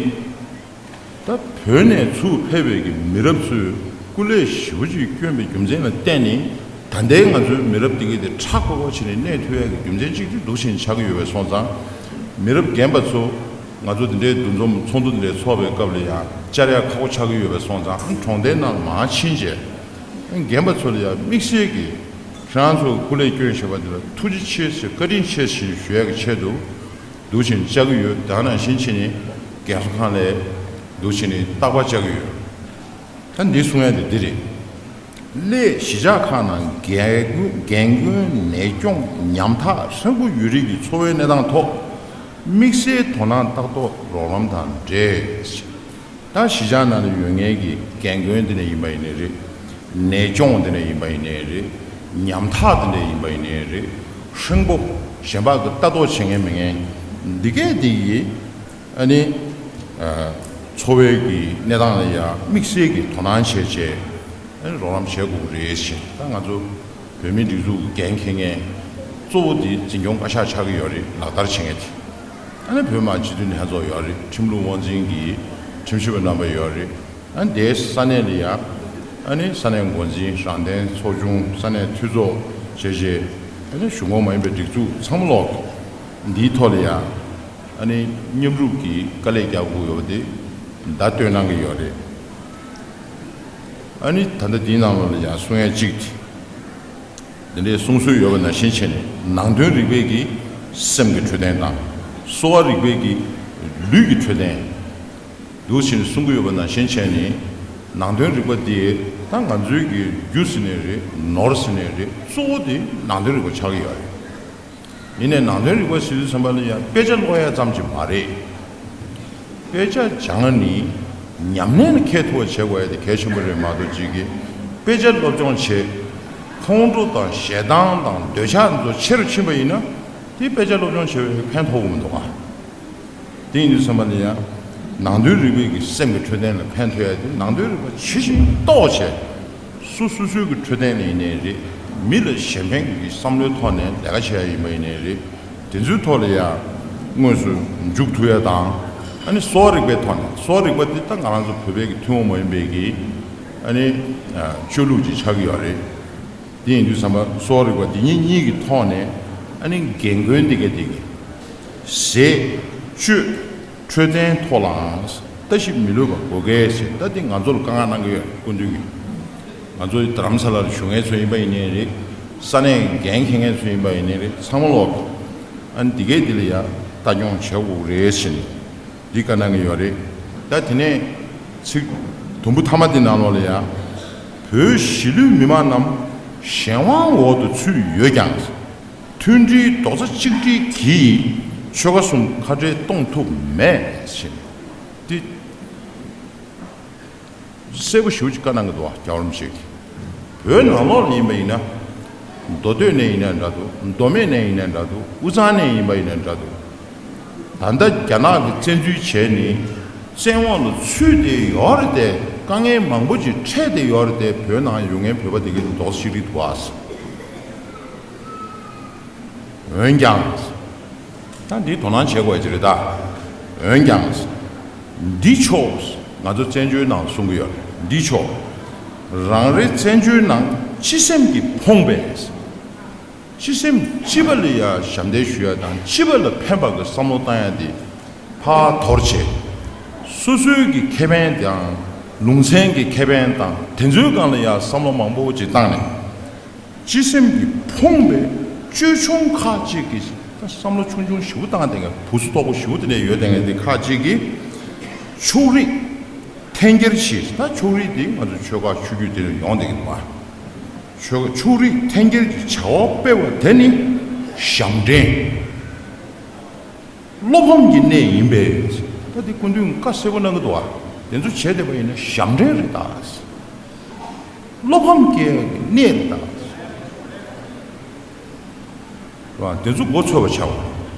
ད་བོད་ནས་ཚུར་ཕེབས་པའི་གི་མི་རབས་ཚོས་སྐུ་ལས་ཞེ་པོ་ཅིག་བསྐྱོན་པའི་རྒྱུ་མཚན་ལ་བརྟེན་ནས། ད་ལྟའི་ང་ཚོའི་མི་རབས་འདི་ག་དེ་ཁྲ་ཁོ་ཁོ་བྱས་ནས་གནས་ཐུབ་ཡ་གི་རྒྱུ་མཚན་གཅིག་དེ་འདུག་བཞིན་ཆགས་ཀྱི་ཡོད་པས་སོང་ཙང་། མི་རབས་རྒན་པ་ཚོ། ང་ཚོ་འདི་འདྲའི་འདུ་འཛོམས་ཚོགས་འདུ་འདི་འདྲའི་ཚོགས་པའི་སྐབས་ལ་ཡང་བཅར་ཡ་ཁག་པོ་ཆགས་ཀྱི་ཡོད་པས་སོང་ཙང་། གྲོང་སྡེ་ནང་མར་ཕྱིན་བྱས་རྒན་པ་ཚོ་ལ་ཡང་དམིགས་བསལ་གྱི་ཁྱེད་རང་ཚོ་སྐུ་ལས་བསྐྱོན་བཞག་པ་འདི་ལ་ཐུགས་རྗེ་ཆེ་ཞེས་བཀའ་དྲིན་ཆེ་ཞེས་ཞུ་ཡ་གི་ཆེད་དུ། འདུག་བཞིན་བཅར་གྱི་ཡོད། དེ་ནང་བཞིན་བྱས་ནས་རྒན་གསོ་ཁང་ལ་འདུག་བྱས་ནས་རྟག་པར་བཅར་གྱི་ཡོད། ད་འདི་གསུང་ཡ་དེ་འདི་རེད། སླད་གཞིས་ཆགས་ཁག་ནང་རྒན་རྒན་རྒོན་ནད་སྐྱོང་ཉམ་ཐག་ཧྲིལ་པོ་ཡོད་རིགས་ཀྱི་འཚོ་བའི་གནས་སྟངས་ཐོག་དམིགས་བསལ་དོ་སྣང་ཏག་ཏག་རོགས་རམ་དང་འབྲེལ། ད་གཞིས་ཆགས་ནང་ལ་ཡོད་མཁན་གྱི་རྒན་རྒོན་དེ་འདྲ་ཡིན་པ་ཡིན་ནའི་རེད། ནད་སྐྱོང་དེ་འདྲ་ཡིན་པ་ཡིན་ནའི་རེད། ཉམ་ཐག་དེ་འདྲ་ཡིན་པ་ཡིན་ནའི་རེད། ཧྲིལ་པོ་གཞན་པ་གི་ལྟ་རྟོག་བྱེད་མཁན་མེད་མཁན་འདི་གས་འདི་ཡིས། ཨ་ནི། ཨ། འཚོ་བའི་གི་གནས་སྟངས་ལ་ཡང་དམིགས་བསལ་གྱི་དོ་སྣང་བྱས་བྱས། ཨ་ནི་རོགས་རམ་བྱེད་དགོས་ཀྱི་རེད་ཞེས། ད་ང་ཚོ་བོད་མིའི་སྒྲིག་འཛུགས་འགན་འཁྱེར་མཁན་གཙོ་བོ་དེ་འཛིན་སྐྱོང་བཀའ་ཤག་ཆགས་ཀྱི་ཡོད་རེད། ལག་བསྟར་བྱེད་མཁན་དེ། ཨ་ནི་བོད་མི་མང་སྤྱི་འཐུས་ལྷན་ཚོགས་ཡོད་རེད། ཁྲིམས་ལུགས་དབང་འཛིན་གྱི་ཁྲིམས་ཞིབ་པ་རྣམ་པ་ཡོད་རེད། ཨ་ནི་དེའི་ས་གནས་ལ་ཡང་། ཨ་ནི་ས་གནས་འགོ་འཛིན། རང་བདེན་ཚོགས་ཆུང་། ས་གནས་འཐུས་ཚོགས་བྱས་བྱས། ཨ་ནི་གཞུང་ཁོངས་མ་ཡིན་པའི་སྒྲིག་འཛུགས་ཚང་མ་ལོག་འདིའི་ཐོག་ལ་ཡང་། ཨ་ནི་མཉམ་རུབ་ཀྱིས་དཀའ་ལས་རྒྱག་དགོས་ཡོད་པ་དེ་བརྡ་སྟོན་གནང་གི་ཡོད་རེད། ཨ་ནི་ད་ལྟ་འདིའི་ནང་ལོགས་ལ་ཡང་གསུང་ཡ་གཅིག་དེ། འདི་འདྲའི་གསུང་སྲོལ་ཡོད་པ་ནང་བཞིན་བྱས་ནས་ནང་དོན་རིག་པའི་གི་སེམས་ཀྱི་འཕྲོད་བསྟེན་དང་། གསོ་བ་རིག་པའི་གི་ལུས་ཀྱི་འཕྲོད་བསྟེན་འདུག་བྱས་ནས་གསུང་གི་ཡོད་པ་ནང་བཞིན་བྱས་ནས། ནང་དོན་རིག་པ་འདི་ད་ང་ཚོའི་གི་རྒྱུ་ཟེར་ནའི་རེད། ནོར་ཟེར་ནའི་རེད། གཙོ་བོ་དེ་ནང་དོན་རིག་པ་ཆགས་ཀྱི་ཡོད་རེད། ཡིན་ནའི་ནང་དོན་རིག་པ་ཟེར་དུས་ཙམ་པ་ལ་ཡང་དཔེ་ཆ་ཀློག་ཡ་ཙམ་གྱིས་མ་རེད། དཔེ་ཆ་སྦྱང་ནི་ཉམས་ལེན་ལ་འཁེལ་ཐུབ་པ་བྱེད་དགོས་ཡ་དེ་གལ་ཆེན་པོ་རེད་མ་གཏོགས་ཅིག་གིས་དཔེ་ཆ་སློབ་སྦྱོང་བྱེད། ཁོང་ཁྲོ་དང་ཞེ་སྡང་དང་འདོད་ཆགས་ཚོ་ཆེ་རུ་ཕྱིན་པ་ཡིན་ན། དེ་དཔེ་ཆ་སློབ་སྦྱོང་བྱས་པས་ཕན་ཐོགས་ཀྱི་མི་འདུག་ག་དེ་ཡིན་དུས་ཙམ་པ་ལ་ཡང་ནང་དོན་རིག་པའི་གི་སེམས་ཀྱི་འཕྲོད་བསྟེན་ལ་ཕན་ཐོགས་ཡ་དེ་ནང་དོན་རིག་པ་ཇི་བཞིན་རྟོགས་བྱས། སོ་སོ་སོའི་གི་འཕྲོད་བསྟེན་ལ་ཡིན་ནའི་རེད། མི་ལ་གཞན་ཕན་གྱི་བསམ་བློའི་ཐོག་ནས་ལས་ཀ་བྱེད་ཡ་ཡིན་པ་ཡིན་ནའི་རེད། དེ་ཚོའི་ཐོག་ལ་ཡང་དངོས་སུ་འཇུག་ཐུབ་ཡ་དང་། ཨ་ནི་གསོ་བ་རིག་པའི་ཐོག་ནས། གསོ་བ་རིག་པ་འདི་ད་ང་རང་ཚོ་བོད་པའི་གི་ཐུན་མོང་མ་ཡིན་པའི་གི་ཨ་ནི་སྤྱོད་ལུགས་ཅིག་ཆགས་ཀྱི་ཡོད་རེད། དེ་ཡིན་དུས་ཙམ་པ་གསོ་བ་རིག་པ་འདི་གཉིས་གཉིས་ཀྱི་ཐོག་ནས། ཨ་ནི་རྒན་རྒོན་འདི་ག་འདི་གི་ཟས་སྤྱོད་འཕྲོད་བསྟེན་ཐོག་ལའང་ལྟ་ཞིབ་མི་ལུས་པ་དགོས་གལ་ཆེ། ད་འདི་ང་ཚོ་ལ་དཀའ་ངལ་གནང་གི་ཡོད། སྐུ་མདུན་གྱིས་ང་ཚོའི་རྡ་རམ་ས་ལར་བཞུགས་མཁན་ཚོ་ཡིན་པ་ཡིན་ནའི་རེད། ས་གནས་འགན་འཁྱེར་མཁན་ཚོ་ཡིན་པ་ཡིན་ནའི་རེད། ཚང་མ་ལོག་ཨ་ནི་འདི་གས་འདི་ལ་ཡང་ལྟ་སྐྱོང་བྱེད་དགོས་རེད་ཟེར་ནས་འདི་བཀའ་གནང་གི་ཡོད་རེད། ད་དེ་ནས་ཚིག་དུམ་བུ་མཐའ་མ་འདི་ནང་ལོགས་ལ་ཡང་། བོད་གཞིས་ལུས་མི་མང་རྣམས་གཞན་དབང་འོག་ཏུ་ཚུད་ཡོད་ཀྱང་། མཐུན་སྒྲིལ་རྡོག་རྩ་གཅིག་སྒྲིལ་གྱིས་ཆོལ་ཁ་གསུམ་ཁ་བྲལ་གཏོང་ཐུབ་མེད་ཟེར་ནས་འདི་གསལ་པོ་ཞེ་པོ་ཅིག་བཀའ་གནང་གི་འདུག་བ། རྒྱལ་བ་རིན་པོ་ཆེ་གིས། བོད་ནང་ལོགས་ལ་ཡིན་པ་ཡིན་ན། མདོ་སྟོད་ནས་ཡིན་ན་འདྲ་འདུག་མདོ་སྨད་ནས་ཡིན་ན་འདྲ་འདུག་དབུས་གཙང་ནས་ཡིན་པ་ཡིན་ན་འདྲ་འདུག་ད་ལྟ་རྒྱ་ནག་གིས་བཙན་འཛུལ་བྱས་ནས་བཙན་འོག་ལ་ཚུད་བསྡད་ཡོད་རེད་དེ། དཀའ་ངལ་མང་པོ་ཅིག་འཕྲད་བསྡད་ཡོད་རེད་དེ། བོད་ནང་ཡོད་མཁན་བོད་པ་དེ་གའི་རྡོག་རྩ་གཅིག་སྒྲིལ་འདུག་བ། འོན་ཀྱང་། ད་འདི་དོ་སྣང་བྱེད་དགོས་ཀྱི་རེད་ད། འོན་ཀྱང་། འདི་ཆོག་ང་ཚོ་བཙན་བྱོལ་ནང་གསུང་གི་ཡོད་རེད། འདི་ཆོག་རང་རེ་བཙན་བྱོལ་ནང་སྤྱི་སེམས་ཀྱིས་ཕོངས་པའི། སྤྱི་སེམས་སྤྱི་པ་ལ་ཡ་ཞབས་འདེགས་ཞུ་ཡ་དང་། སྤྱི་པ་ལ་ཕན་པ་གི་བསམ་བློ་བཏང་ཡ་དེ་ཕར་དོར་བྱས། སོ་སོའི་གི་ཁེ་ཕན་དང་། ལུང་ཚན་གྱི་ཁེ་ཕན་དང་། དེ་ཚོའི་སྒང་ལ་ཡ་བསམ་བློ་མང་པོ་ཅིག་བཏང་ནས། སྤྱི་སེམས་ཀྱིས་ཕོངས་པའི་ཅོལ་ཆུང་ཁག་ཅིག་གིས། ད་བསམ་བློ་ཆུང་ཆུང་ཞེ་པོ་བཏང་བསྡད་མཁན། བུ་སུ་དོག་པོ་ཞེ་པོ་དེ་འདྲ་ཡོད་བསྡད་མཁན་དེ་ཁག་ཅིག་གིས་ཕྱོགས་རིས་འཐེན་འཁྱེར་བྱས། ད་ཕྱོགས་རིས་དེ་ང་ཚོ་ཆོལ་ཁ་ཆོས་བརྒྱུད་དེ་ལ་ཡོང་བསྡད་ཀྱི་འདུག་བ། ཕྱོགས་ཕྱོགས་རིས་འཐེན་འཁྱེར་གྱི་བྱ་བ་སྤེལ་བ་དེ་ནི་ཞབས་འདྲེན། བློ་ཕམ་གྱི་གནས་ཡིན་པས། ད་འདི་སྐུ་མདུན་བཀའ་གསལ་པོ་གནང་གི་འདུག་བ། དེ་ཚོ་བྱས་བསྡད་པ་ཡིན་ན་ཞབས་འདྲེན་རེད་ད། བློ་ཕམ་སྐྱེ་ཡག་གི་གནས་རེད་ད། རེད་བ། དེ་ཚོ་མགོ་ཚོས་པ་བྱ་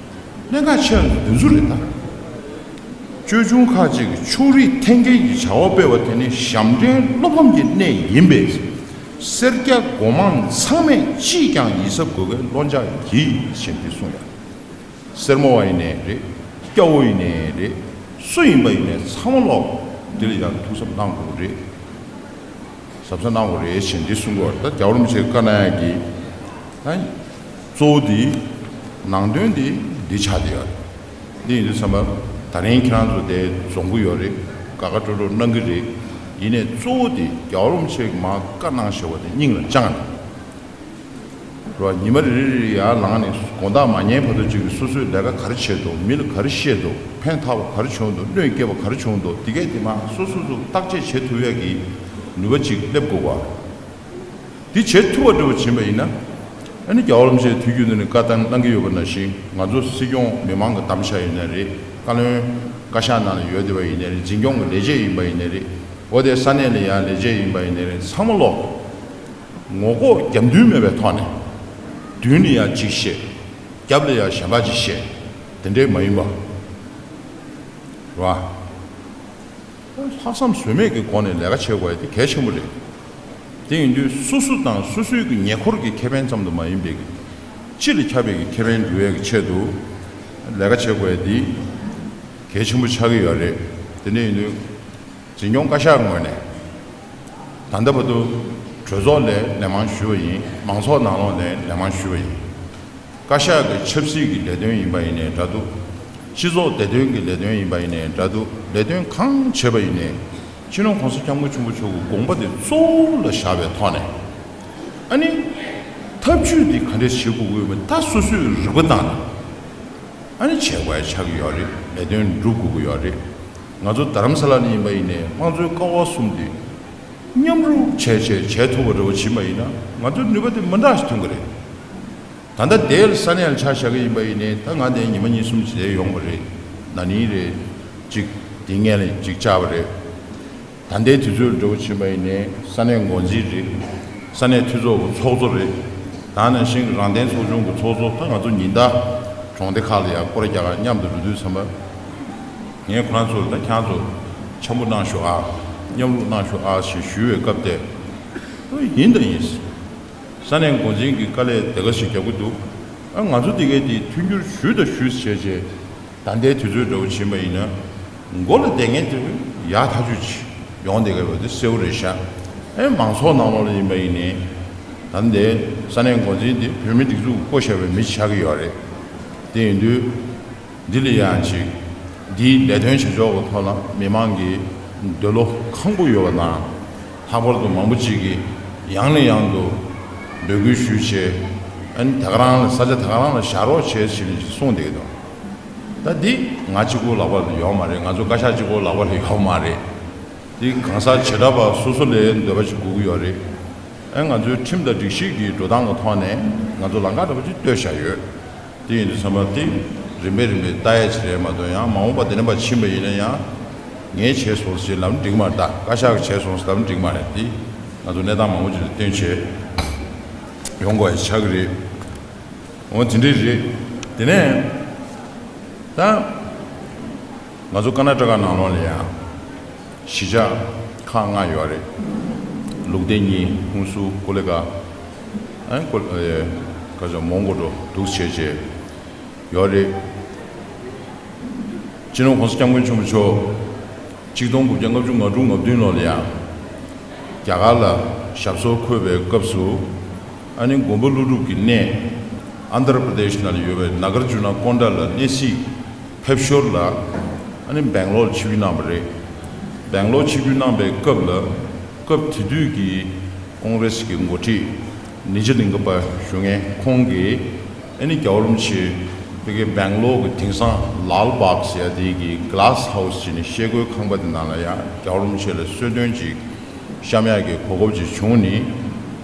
བ། གནད་འགག་ཆེ་བ་ནི་དེ་ཚོ་རེད་ད། ཅོལ་ཆུང་ཁག་ཅིག་གིས་ཕྱོགས་རིས་འཐེན་འཁྱེར་གྱི་བྱ་བ་སྤེལ་བ་དེ་ནི་ཞབས་འདྲེན་བློ་ཕམ་གྱི་གནས་ཡིན་པས། སེར་སྐྱ་སྒོ་མང་ཚང་མས་ཅིས་ཀྱང་ཡིད་གཟབ་དགོས་པའི་བློ་འཇགས་ཀྱིས་ཞེས་འདི་གསུངས་ཡ། སེར་མོ་བ་ཡིན་ནའི་རེད། སྐྱ་བོ་ཡིན་ནའི་རེད། སུ་ཡིན་པ་ཡིན་ནའི་ཚང་མ་ལོག་འདི་ལ་ཡང་ཐུགས་གཟབ་གནང་དགོས་རེད། གཟབ་གཟབ་གནང་དགོས་རེད་ཞེས་འདི་གསུང་གི་ཡོད་རེད། ད་རྒྱལ་བ་རིན་པོ་ཆེས་བཀའ་གནང་ཡ་གི། ད་གཙོ་བོ་འདི་ནང་དོན་འདི་འདི་ཆགས་བསྡད་ཡོད་རེད། འདི་ཡིན་དུས་ཙམ་པ་ད་རིང་ཁྱེད་རང་ཚོ་དེ་འཛོམས་ཀྱི་ཡོད་རེད། དགའ་དགའ་སྤྲོ་སྤྲོ་གནང་གི་རེད། ཡིན་ནའི་གཙོ་བོ་འདི་རྒྱལ་བ་རིན་པོ་ཆེས་མར་བཀའ་གནང་བཞག་པ་དེ་སྙིང་ལ་བཅངས་ནས། རོ། ཉི་མ་རེ་རེ་རེ་ཡར་ལངས་ནས་དགོང་དག་མ་ཉལ་བར་དུ་ཅིག་སོ་སོས་ལས་ཀ་ག་རེ་བྱས་འདུག་མི་ལ་ག་རེ་བཤད་འདུག་ཕན་ཐོགས་པ་ག་རེ་བྱུང་འདུག་གནོད་སྐྱེལ་བ་ག་རེ་བྱུང་འདུག་དེ་གས་དེ་མར་སོ་སོ་སོ་བརྟག་དཔྱད་བྱེད་ཐུབ་ཡག་གི་ནུས་པ་ཅིག་སླེབས་དགོས་པ། དེ་བྱེད་ཐུབ་པ་འདྲ་བོ་ཕྱིན་པ་ཡིན་ན། ཨ་ནི་རྒྱལ་བ་རིན་པོ་ཆེས་དུས་རྒྱུན་དུ་ནས་བཀའ་བཏང་གནང་གི་ཡོད་པ་ནང་བཞིན། ང་ཚོ་སྲིད་སྐྱོང་མི་མང་གི་གདམ་ག་ཡིན་ན་རེད། བཀའ་བློན་བཀའ་ཤག་ནང་ལ་ཡོད་བསྡད་པ་ཡིན་ན་རེད། འཛིན་སྐྱོང་གི་ལས་བྱེད་ཡིན་པ་ཡིན་ན་རེད། འོ་དེ་ས་གནས་ལ་ཡང་ལས་བྱེད་ཡིན་པ་ཡིན་ན་རེད། ཚང་མ་ལོག་ངོ་ལྐོག་རྒྱབ་མདུན་མེད་པའི་ཐོག་ནས། མདུན་ནས་ཡང་གཅིག་བཤད། རྒྱབ་ལ་ཡང་གཞན་པ་གཅིག་བཤད། དེ་འདྲས་མ་ཡིན་པ། རེད་བ། ལྷག་བསམ་ཟོལ་མེད་ཀྱི་སྒོ་ནས་ལས་ཀ་བྱེད་དགོས་ཡ་དེ་གལ་ཆེན་པོ་རེད། དེ་ཡིན་དུས་སོ་སོ་དང་སོ་སོའི་གི་ཉེ་འཁོར་གྱི་ཁེ་ཕན་ཙམ་དུ་མ་ཡིན་པའི་གི། སྤྱི་ལ་ཁྱབ་པའི་གི་ཁེ་ཕན་འགྲུབ་ཡ་གི་ཆེད་དུ་ལས་ཀ་བྱེད་དགོས་ཡ་དེ་གལ་ཆེན་པོ་ཆགས་ཀྱི་ཡོད་རེད། དེ་འདྲ་ཡིན་དུས། འཛིན་སྐྱོང་བཀའ་ཤག་ངོས་ནས་ད་ལྟ་བར་དུ་གྲོས་ཚོགས་ལ་ལན་མང་ཞུས་པ་ཡིན། མང་ཚོགས་ནང་ལོགས་ལ་ལན་མང་ཞུས་པ་ཡིན། བཀའ་ཤག་གི་ཆབ་སྲིད་ཀྱི་ལས་དོན་ཡིན་པ་ཡིན་ནའི་འདྲ་འདུག་སྤྱི་ཚོགས་བདེ་དོན་གྱི་ལས་དོན་ཡིན་པ་ཡིན་ནའི་འདྲ་འདུག་ལས་དོན་གང་བྱས་པ་ཡིན་ནའི་ སྤྱི་ནོར་༸གོང་ས་༸སྐྱབས་མགོན་ཆེན་པོ་མཆོག་གི་དགོངས་པ་དེ་གཙོ་བོ་ལ་བཞག་པའི་ཐོག་ནས། ཨ་ནི། ཐབས་ཇུས་འདི་ག་འདྲས་བྱེད་དགོས་ཀྱི་ཡོད་མེད་ད་སོ་སོས་རིག་པ་བཏང་ནས། ཨ་ནི་བྱེད་དགོས་ཡ་ཆགས་ཀྱི་ཡོད་རེད། ལས་དོན་སྒྲུབ་དགོས་ཀྱི་ཡོད་རེད། ང་ཚོ་རྡ་རམ་ས་ལ་ནས་ཡིན་པ་ཡིན་ནའི་དམངས་གཙོའི་ཀ་བ་གསུམ་འདི་མཉམ་རུབ་བྱས་བྱས་བྱས་ཐུབ་པ་འདྲ་བོ་ཕྱིན་པ་ཡིན་ན་ང་ཚོའི་ནུས་པ་དེ་མི་འདྲ་ཞིག་ཐོན་གྱི་རེད། ད་ལྟ་དེ་ལ་ས་གནས་ལ་ཆ་བཞག་གི་ཡིན་པ་ཡིན་ནའི་ད་ང་དེ་ཉི་མ་གཉིས་གསུམ་ཅིག་དེ་ཡོང་བ་རེད། ན་ནིང་རེད། གཅིག་དེ་སྔོན་ལ་གཅིག་བཅར་བ་རེད། ད་ལྟའི་དུས་ཚོད་འདྲ་བོ་ཕྱིན་པ་ཡིན་ནའི་ས་གནས་འགོ་འཛིན་རེད། ས་གནས་འཐུས་ཚོགས་ཀྱི་ཚོགས་གཙོ་རེད། ད་ནང་བཞིན་རང་བདེན་ཚོགས་ཆུང་གི་ཚོགས་གཙོ་ད་ང་ཚོ་ཉིན་ལྟར་གྲོང་སྡེ་ཁག་ལ་ཡང་སྐོར་རྒྱག་གར་མཉམ་དུ་འགྲོ་དུས་ཙམ་པ། ངས་ཁོ་རང་ཚོར་ད་ཁྱེད་རང་ཚོ་འཆམ་པོ་གནང་ཤོག་ཨ། མཉམ་རུབ་གནང་ཤོག་ཨ་ཞེས་ཞུ་བའི་སྐབས་དེ། ཡིན་དང་ཡིན། ས་གནས་འགོ་འཛིན་གྱི་དཀའ་ལས་དེ་ག་ཞིག་རྒྱག་གི་འདུག་ཨ་ང་ཚོ་དེ་གའི་དེ་མཐུན་འགྱུར་ཞུས་དང་ཞུས་བྱས་རྗེས། ད་ལྟའི་དུས་ཚོད་འདྲ་བོ་ཕྱིན་པ་ཡིན་ན། མགོ་ལ་བསྡད་མཁན་དེ་ཡག་ཐག་ཆོད་ཅིག་ཡོང་བསྡད་མཁན་བ་དེ་གསལ་བོ་རེད་ཤག་ཨེ་མང་ཚོགས་ནང་ལོགས་ལ་ཡིན་པ་ཡིན་ནའི། ད་ལྟའི་ས་གནས་འགོ་འཛིན་དེ་བོད་མི་སྒྲིག་འཛུགས་བསྐོ་བཞག་པའི་མི་ཆགས་ཀྱི་ཡོད་རེད། དེ་ཡིན་དུས། འདི་ལ་ཡང་ཅིག་འདིའི་ལས་དོན་བྱེད་ཕྱོགས་ཀྱི་ཐོག་ལ་མི་མང་གི་འདོད་བློ་ཁེངས་པོ་ཡོད་པ་དང་། ལྷག་པར་དུ་མང་པོ་ཅིག་གིས་ཡང་ནས་ཡང་དུ་འབོད་སྐུལ་ཞུས་བྱས། ཨ་ནི་ད་ག་རང་ལ་ས་ཆ་ད་ག་རང་ལ་བཞག་རོགས་བྱས་ཟེར་ནས་ཅིག་གསུངས་བསྡད་ཀྱི་འདུག་ད་འདི་ང་གཅིག་པོ་ལག་པ་ལ་ཡོད་མ་རེད། ང་ཚོ་བཀའ་ཤག་གཅིག་པོ་ལག་པ་ལ་ཡོད་མ་རེད། འདི་གང་ཟག་བྱེ་བྲག་པ་སོ་སོ་ལ་འདོད་པ་ཅིག་དགོས་ཀྱི་ཡོད་རེད། ཨ་ང་ཚོའི་ཁྲིམས་དང་སྒྲིག་གཞི་གི་འགྲོ་སྟངས་ཀྱི་ཐོག་ནས་ང་ཚོ་ལམ་ཁ་འདྲ་པོ་ཅིག་གཏོད་བཞག་ཡོད། དེ་ཡིན་དུས་ཚང་མ་དེ་རིམ་པས་རིམ་པས་ལྟ་ཡས་ཅིག་རེད་མ་གཏོགས་ཡང་མ་འོངས་པ་དེ་འདྲ་མ་ཕྱིན་པ་ཡིན་ན་ཡང་ངས་བྱས་སོང་ཞེས་ལབ་ན་འགྲིག་མ་རེད། ད་བཀའ་ཤག་གིས་བྱས་སོང་ཞེས་ལབ་ན་འགྲིག་མ་རེད། དེ་ང་ཚོ་གནས་སྟངས་མང་པོ་ཅིག་ལ་བསྟུན་བྱས་ཡོང་དགོས་ཡ་ཆགས་ཀྱི་རེད། འོ་དེ་འདྲས་རེད། དེ་ནས་ད་ང་ཚོ་ཀར་ན་ཊ་ཀ་ནང་ལོགས་ལ་ཡང་། གཞིས་ཆགས་ཁག་ལྔ་ཡོད་རེད། ལུག་སྡེ་གཉིས། ཧུན་སུར། ཀོ་ལི་གྷལ། ཨ་ནི་ཀོ་ཨེ་ག་ཚོད་མོན་གྷོ་འགྲོ་འདུག་བྱས་བྱས་ཡོད་རེད། སྤྱི་ནོར་༸གོང་ས་༸སྐྱབས་མགོན་ཆེན་པོ་མཆོག་གཅིག་སྟོང་དགུ་བརྒྱ་ལྔ་བཅུ་ང་དྲུག་ང་བདུན་ལོ་ལ་ཡང་རྒྱ་གར་ལ་ཞབས་སོར་འཁོད་པའི་སྐབས་སུ། ཨ་ནི་མགོན་པོ་ཀླུ་སྒྲུབ་ཀྱི་གནས་ཨན་དྷ་ར་པྲ་དེཤ་ནང་ལ་ཡོད་པའི་ནཱ་གར་ཇུ་ན་ཀོན་ཌ་ལ་གནས་གཟིགས་ཕེབས་ཞོར་ལ། ཨ་ནི་སྦེང་ལོར་ཆིབས་བསྒྱུར་གནང་བ་རེད། སྦེང་ལོར་ཆིབས་བསྒྱུར་གནང་པའི་སྐབས་ལ། སྐབས་དེ་དུས་ཀྱི་ཀོང་རེས་ཀྱི་འགོ་ཁྲིད་ནི་ཇ་ལིང་ག་པ་ཞུ་མཁན་ཁོང་གིས། ཨ་ནི་རྒྱལ་བ་རིན་པོ་ཆེ་ཕ་གི་སྦེང་ལོར་གྱི་དེང་སང་ལཱལ་བྷག་ཟེར་ཡ་དེ་གི་གྷི་ལཱ་སི་ཧའུ་སི་ཟེར་ནས་ཤེལ་སྒོའི་ཁང་པ་དེ་ནང་ལ་ཡང་རྒྱལ་བ་རིན་པོ་ཆེ་ལ་གསོལ་སྟོན་ཅིག་བཤམས་ཡག་གི་གོ་སྐབས་ཅིག་བྱུང་ནས།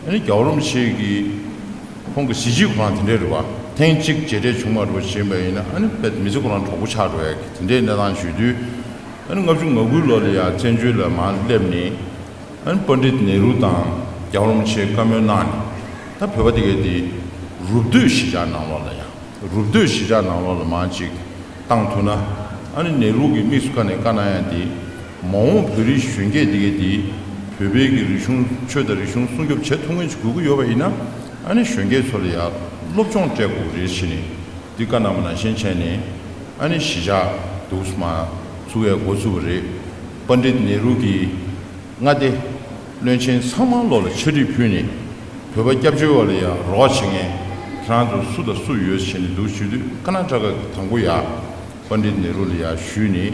ཨ་ནི་རྒྱལ་བ་རིན་པོ་ཆེ་གི་ཁོང་གི་གཟི་བརྗིད་ཁོ་རང་དེ་འདྲས་རེད་བ། ཐེངས་གཅིག་མཇལ་འཕྲད་བྱུང་མ་འགྲོ་བཞིན་པ་ཡིན་ན་ཨ་ནི་དཔེ་མི་ཚེ་ཁོ་རང་གྲོགས་པོ་ཆགས་འགྲོ་ཡག་གི་དེ་འདྲས་གནས་སྟངས་ཞུ་དུས། ཨ་ནི་ལྔ་བཅུ་ང་དགུ་ལོ་ལ་ཡང་བཙན་བྱོལ་ལ་མར་སླེབས་ནས། ཨ་ནི་པཎྜི་ཏ་ནེ་རུ་དང་རྒྱལ་བ་རིན་པོ་ཆེས་བཀའ་མོལ་གནང་ནས། ད་བོད་པ་དེ་གའི་དེ་རུབ་སྡོད་གཞིས་ཆགས་ནང་ལོགས་ལ་ཡང་། རུབ་སྡོད་གཞིས་ཆགས་ནང་ལོགས་ལ་མར་ཅིག་བཏང་ཐུབ་ན། ཨ་ནི་ནེ་རུ་གི་དམིགས་སུ་བཀར་ནས་བཀའ་གནང་ཡ་དེ། མ་འོངས་བོད་རིགས་གཞོན་སྐྱེས་དེ་གའི་དེ་བོད་པའི་གི་རིག་གཞུང་ཆོས་དང་རིག་གཞུང་སྲུང་སྐྱོབ་བྱེད་ཐུབ་མཁན་ཅིག་དགོས་ཀྱི་ཡོད་པ་ཡིན་ན། ཨ་ནི་གཞོན་སྐྱེས་ཚོ་ལ་ཡང་སློབ་སྦྱོང་སྤྲད་དགོས་རེད་ཟེར་ནས་འདི་བཀའ་གནང་བ་ནང་བཞིན་བྱས་ནས། ཨ་ནི་གཞིས་ཆགས་འདུག་སེ་མར་བཙུགས་ཡ་འགོ་བཙུགས་པ་རེད། པཎྜི་ཏ་ནེ་རུ་གིས་མངའ་སྡེ་བློན་ཆེན་ཚང་མ་ལོག་ལ་ཕྱག་བྲིས་ཕུལ་ནས། བོད་པ་སྐྱབས་བཅོལ་བ་ལ་ཡང་རོགས་བྱེད་མཁན་ཁྱེད་རང་ཚོ་སུ་དང་སུ་ཡོད་ཟེར་ནས་འདུག་ཞུ་དུས། ཀར་ན་ཊ་ཀ་གི་དང་པོ་ཡ་པཎྜི་ཏ་ནེ་རུ་ལ་ཡ་ཞུས་ནས།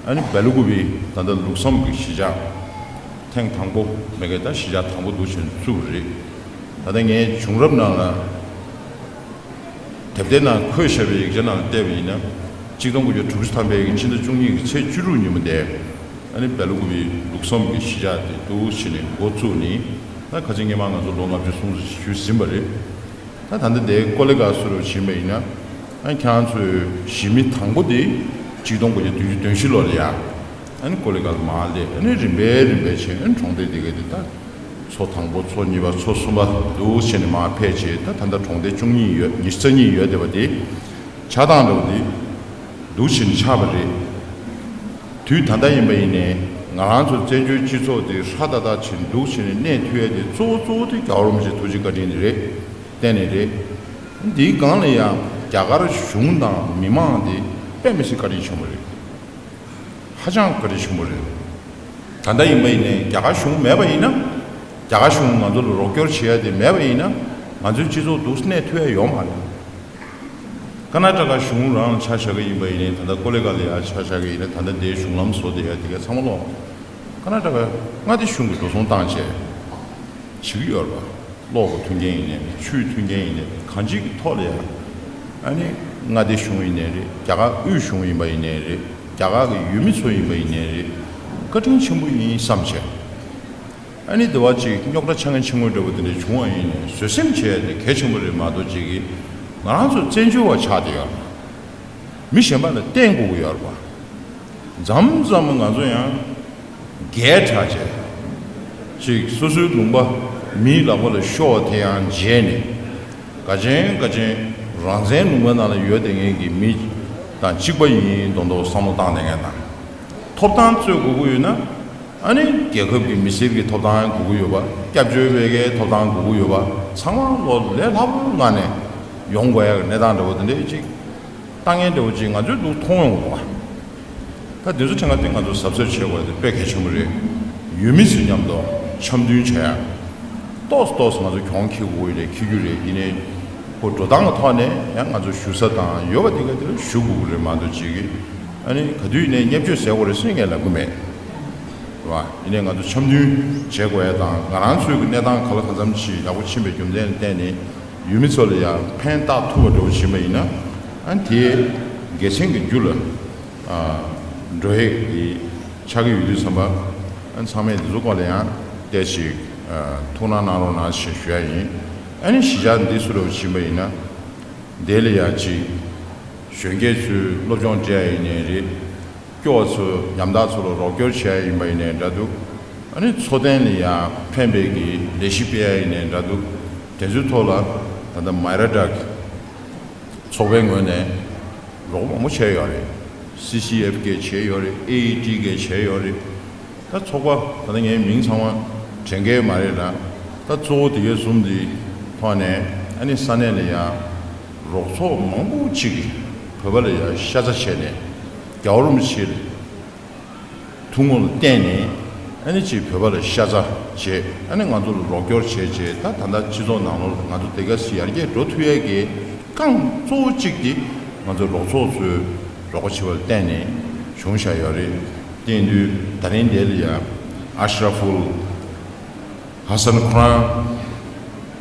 ཨ་ནི་སྦེ་ལ་ཀུ་པི་ད་ལྟ་ལུགས་བསམ་གྱི་གཞིས་ཆགས་ཐེངས་དང་པོ་མེད་མཁན་ད་གཞིས་ཆགས་དང་པོ་འདུག་བྱས་ནས་བཙུགས་པ་རེད། ད་ལྟ་ངའི་བྱུང་རབས་ནང་ལ། དེབ་ཐེར་ནང་འཁོད་བཞག་པའི་ཡིག་ཆ་ནང་བལྟས་པ་ཡིན་ན། གཅིག་སྟོང་དགུ་བརྒྱ་དྲུག་ཅུ་ཐམ་པའི་ཕྱི་ཟླ་བཅུ་གཉིས་ཀྱི་ཚེས་བཅུ་དྲུག་ཉིན་མོ་དེ། ཨ་ནི་སྦེ་ལ་ཀུ་པི་ལུགས་བསམ་གྱི་གཞིས་ཆགས་དེ་འདུག་བྱས་ནས་འགོ་བཙུགས་ནས། ད་ཁ་ཆེ་སྔོན་མ་ང་ཚོ་ལོ་ལྔ་བཅུ་སོང་ཙམ་ཞིག་བཞུགས་ཟིན་པ་རེད། ད་ད་ལྟ་དེ་ཀོ་ལི་གྷལ་སུ་རུ་ཕྱིན་པ་ཡིན་ན། ཨ་ནི་ཁྱེད་རང་ཚོའི་གཞིས་མི་དང་པོ་དེ་གཅིག་སྟོང་དགུ་བརྒྱ་བདུན་ཅུ་དོན་བཞི་ལོ་ལ་ཡ། ཨ་ནི་ཀོ་ལི་གྷལ་མར་སླེབས། ཨ་ནི་རིམ་པས་རིམ་པས་བྱས། ཨ་ནི་གྲོང་སྡེ་དེ་ག་དེ་ད། ཚོ་དང་པོ་ཚོ་གཉིས་པ་ཚོ་གསུམ་པ་འདུག་བྱས་ནས་མར་ཕེབས་བྱས། ད་ད་ལྟ་གྲོང་སྡེ་བཅུ་གཉིས་ཡོད། ཉི་ཤུ་རྩ་གཉིས་ཡོད་བསྡད་པ་དེ། ཆགས་སྟངས་འདྲ་བོ་དེ་འདུག་བྱས་ནས་ཆགས་པ་རེད། དུས་ད་ལྟ་ཡིན་པ་ཡིན་ནའི་ང་རང་ཚོ་བཙན་བྱོལ་སྤྱི་ཚོགས་དེ་ཧྲ་ཏག་ཏག་བྱས་འདུག་བྱས་ནས་གནས་ཐུབ་ཡ་དེ་གཙོ་བོ་གཙོ་བོ་དེ་རྒྱལ་བ་རིན་པོ་ཆེའི་ཐུགས་རྗེ་བཀའ་དྲིན་དེ་རེད། གཏན་ནས་རེད། འདིའི་སྒང་ལ་ཡང་རྒྱ་གར་གཞུང་དང་མི་མང་དེ་དཔེ་མི་སྲིད་བཀའ་དྲིན་ཆེན་པོ་རེད། ཧ་ཅང་བཀའ་དྲིན་ཆེན་པོ་རེད། ད་ལྟ་ཡིན་པ་ཡིན་ནའི་རྒྱ་གར་གཞུང་མེད་པ་ཡིན་ན། རྒྱ་གར་གཞུང་ང་ཚོ་ལ་རོགས་སྐྱོར་བྱེད་ཡ་དེ་མེད་པ་ཡིན་ན། ང་ཚོའི་སྤྱི་ཚོགས་འདུག་སེ་གནས་ཐུབ་ཡ་ཡོད་མ་རེད། ཀར་ན་ཊ་ཀ་གཞུང་རང་ཆ་བཞག་གི་ཡིན་པ་ཡིན་ནའི། ད་ལྟ་ཀོ་ལི་གྷལ་ལ་ཡ་ཆ་བཞག་གི་ཡིན་ན། ད་ལྟ་དེའི་གཞུང་ལམ་བཟོ་བསྡད་ཡ་དེ་ག་ཚང་མ་ལོག་ ཐ་ན་ད་ག་མངའ་སྡེ་གཞུང་གི་འགྲོ་སོང་བཏང་བྱས་བྱེད་ཀྱི་ཡོད་རེད་པ། གློག་གི་མཐུན་རྐྱེན་ཡིན་ནའི་རེད། ཆུའི་མཐུན་རྐྱེན་ཡིན་ནའི་རེད། གང་ཅིའི་གི་ཐོག་ལ་ཡང་ཨ་ནི་མངའ་སྡེ་གཞུང་ཡིན་ནའི་རེད། རྒྱ་གར་དབུས་གཞུང་ཡིན་པ་ཡིན་ནའི་རེད། རྒྱ་གར་གི་ཡུལ་མི་ཚོ་ཡིན་པ་ཡིན་ནའི་རེད། བཀའ་དྲིན་ཆེན་པོ་ཡིན་བསམ་བྱས། ཨ་ནི་དེ་བ་ཅིག་རྙོག་དྲ་ཆགས་མཁན་ཆེན་མོ་འདྲ་བོ་དེ་འདྲ་བྱུང་བ་ཡིན་ནའི་བཟོད་སེམས་བྱས་ཏེ་གལ་ཆེན་པོ་རེད་མ་གཏོགས། ཅིག་གིས་ང་རང་ཚོ་བཙན་བྱོལ་བ་ཆགས་བསྡད་ཡོད་རེད། མི་གཞན་པ་ལ་བརྟེན་དགོས་ཀྱི་ཡོད་རེད་པ། མཚམས་མཚམས་ང་ཚོ་ཡང་རྒྱལ་དྲགས་བྱས། ཅིག་སོ་སོའི་ལུང་པ་མིའི་ལག་པ་ལ་ཤོར་བ་དེ་ཡང་བརྗེད་ནས། དགའ་ཆེན་དགའ་ཆེན་རང་བཙན་ལུང་པ་ནང་ལ་ཡོད་བསྡད་མཁན་གྱི་མི་དང་གཅིག་པ་ཡིན་མདོག་མདོག་བསམ་བློ་བཏང་བསྡད་མཁན་དང་། ཐོབ་ཐང་རྩོད་དགོས་ཀྱི་ཡོད་ན། ཨ་ནི་རྒྱལ་ཁབ་ཀྱི་མི་སེར་གྱི་ཐོབ་ཐང་དགོས་ཀྱི་ཡོད་པ། སྐྱབས་བཅོལ་བའི་གའི་ཐོབ་ཐང་དགོས་ཀྱི་ཡོད་པ། ཚང་མ་ལོ་ལས་སླ་པོའི་ངང་ནས་ཡོང་དགོས་ཡ་གི་གནས་སྟངས་འདྲ་བོ་དེ་འདྲ་ཅིག་ལྟ་མཁན་འདྲ་བོ་ཅིག་ང་ཚོས་འདུག་མཐོང་ཡོང་གི་འདུག་བ། ད་དེ་ཚོ་ཕྲན་ག་དེ་ང་ཚོ་གཟབ་གཟབ་བྱེད་དགོས་དེ་དཔེ་གལ་ཆེན་པོ་རེད། ཡུལ་མི་ཚོའི་མཉམ་དུ་འཆམ་མཐུན་བྱ་ཡ། ཏོག་ཙམ་ཏོག་ཙམ་ང་ཚོ་གྱོང་འཁྱེར་དགོས་ཡོད་རེད། འཁྱེར་རྒྱུ་རེད། ཡིན་ནའི་ཁོ་འགྲོ་སྟངས་ཀྱི་ཐོག་ནས་ཡང་ང་ཚོ་བཞུགས་ས་དང་ཡོད་པ་དེ་ག་དེ་ལ་བཞུགས་དགོས་ཀྱི་རེད་མ་གཏོགས། ཅིག་གིས་ཨ་ནི་ག་དུས་ཡིན་ནའི་བརྙས་བཅོས་བཟོ་དགོས་རེད་ཟེར་ངས་ལབ་ཀྱི་མེད། རེད་བ། ཡིན་ནའི་ང་ཚོ་འཆམ་མཐུན་བྱེད་དགོས་ཡ་དང་། ང་རང་ཚོའི་གི་གནས་སྟངས་ག་ལ་གང་འཚམ་ཅིག་ཡག་པོ་ཕྱིན་པའི་རྒྱུ་མཚན་ལ་བརྟེན་ནས་ཡུལ་མི་ཚོ་ལ་ཡང་ཕན་བཏགས་ཐུབ་པ་འདྲ་བོ་ཕྱིན་པ་ཡིན་ན། ཨ་ནི་དེའི་དགེ་མཚན་གྱི་རྒྱུ་ལ་ཨ་འགྲོ་ཡས་ཀྱི་ཆགས་ཀྱི་ཡོད་དུས་ཙམ་པ། ཨ་ནི་ཚང་མས་འདི་ཚོ་སྐོར་ལ་ཡང་བལྟས་ཤིག་ཨ་ཐུགས་སྣང་གནང་རོགས་གནང་ཞེས་ཞུ་ཡ་ཡིན། ཨ་ནི་གཞིས་ཆགས་འདི་སུ་འདྲ་བོ་ཕྱིན་པ་ཡིན་ན། དེ་ལ་ཡང་ཅིག་གཞོན་སྐྱེས་ཚོས་སློབ་སྦྱོང་སྤྲད་ཡ་ཡིན་ནའི་རེད། སྐྱོ་བ་ཚོ་ཉམ་ཐག་ཚོ་ལ་རོགས་སྐྱོར་བྱེད་ཡ་ཡིན་པ་ཡིན་ནའི་འདྲ་འདུག་ཨ་ནི་འཚོ་རྟེན་ལ་ཡང་ཕན་པའི་གི་ལས་གཞི་སྤེལ་ཡ་ཡིན་ནའི་འདྲ་འདུག་དེ་ཚོའི་ཐོག་ལ་ད་ལྟ་མཱི་ར་ཌག་ཚོགས་པའི་ངོས་ནས་རོགས་མང་པོ་བྱས་ཡོད་རེད། སི་སི་ཨེཕ་གིས་བྱས་ཡོད་རེད། ཨེ་ཨི་ཊི་གིས་བྱས་ཡོད་རེད། ད་ཚོགས་པ་ད་ལྟ་ངའི་མིང་ཚང་མ་དྲན་གྱི་མ་རེད་ལ། ད་གཙོ་བོ་དེ་གའི་བཟུམ་འདི་ཐོག་ནས་ཨ་ནི་ས་གནས་ལ་ཡང་རོགས་ཚོགས་མང་པོ་ཅིག་གིས་བོད་པ་ལ་ཡང་ཤ་ཚ་བྱས་ནས། རྒྱལ་བ་རིན་པོ་ཆེ་ལ་ཐུགས་དགོངས་ལ་བརྟེན་ནས་ཨ་ནི་ཅིག་བོད་པ་ལ་ཤ་ཚ་བྱས། ཨ་ནི་ང་ཚོ་ལ་རོགས་སྐྱོར་བྱས་བྱས། ད་ད་ལྟ་སྤྱི་ཚོགས་ནང་ལོགས་ལ་ང་ཚོ་དེ་ག་ཚོད་ཡར་རྒྱས་འགྲོ་ཐུབ་ཡས་ཀྱི་རྐང་གཙོ་བོ་གཅིག་དེ་ང་ཚོ་རོགས་ཚོགས་ཚོས་རོགས་པ་བྱེད་པ་ལ་བརྟེན་ནས་བྱུང་བཞག་ཡོད་རེད། དེ་ཡིན་དུས་ད་རིང་འདི་ལ་ཡང་ཨ་ཤ་ར་ཕུལ་ཧ་སན་ཁོ་རང་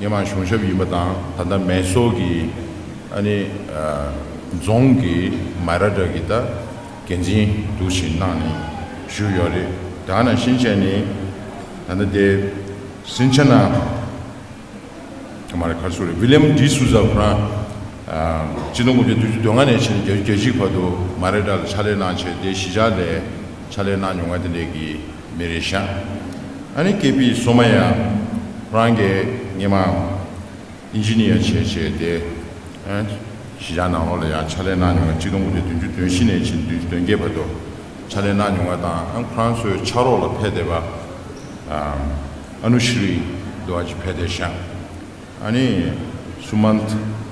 སྔོན་མ་གཞུང་ཞབས་ཡིན་པ་དང་། ད་ལྟ་མེ་སོར་གྱི་ཨ་ནི་ཨ་རྫོང་གི་མཱི་ར་ཌག་གི་ད་འགན་འཛིན་འདུག་བྱས་གནང་ནས་བཞུགས་ཡོད་རེད། དེ་ནང་བཞིན་བྱས་ནས་ད་ལྟ་དེ་སིན་ཆ་ན་མ་རེད། ག་རེ་ཟེར་དགོས་རེད། ཝི་ལི་ཡམ་ཌི་སུ་ཛ་ཁོ་རང་ཨ་ཆིག་སྟོང་དགུ་བརྒྱ་བདུན་ཅུ་དོན་ལྔ་ནས་བྱས་ནས་བརྒྱད་ཅུ་གྱ་གཅིག་བར་དུ་མཱི་ར་ཌག་ལ་ཕྱག་ལས་གནང་བྱས། དེ་གཞིས་ཆགས་ལ་ཕྱག་ལས་གནང་མྱོང་བ་དེ་འདྲས་ཀྱི་མི་རེད་ཤག་ཨ་ནི་ཀེ་པི་སོ་མ་ཡ་ཁོ་རང་གིས་སྔོན་མ་ཨིན་ཇི་ནི་ཡར་བྱས་བྱས་ཏེ། ཨ་གཞིས་ཆགས་ནང་ལོགས་ལ་ཡང་ཕྱག་ལས་གནང་མྱོང་བ། ཆིག་སྟོང་དགུ་བརྒྱ་བདུན་ཅུ་དོན་བཞི་ནས་བྱས་ནས་བདུན་ཅུ་དོན་བརྒྱད་བར་དུ་ཕྱག་ལས་གནང་མྱོང་བ་དང་། ཨ་ཁོ་རང་ཚོའི་ཕྱག་རོགས་ལ་ཕེབས་བསྡད་པ་ཨ་ཨ་ནུ་ཤྲི་འདྲ་བོ་ཅིག་ཕེབས་བསྡད་ཤག་ཨ་ནི་སུ་མན་ཐ།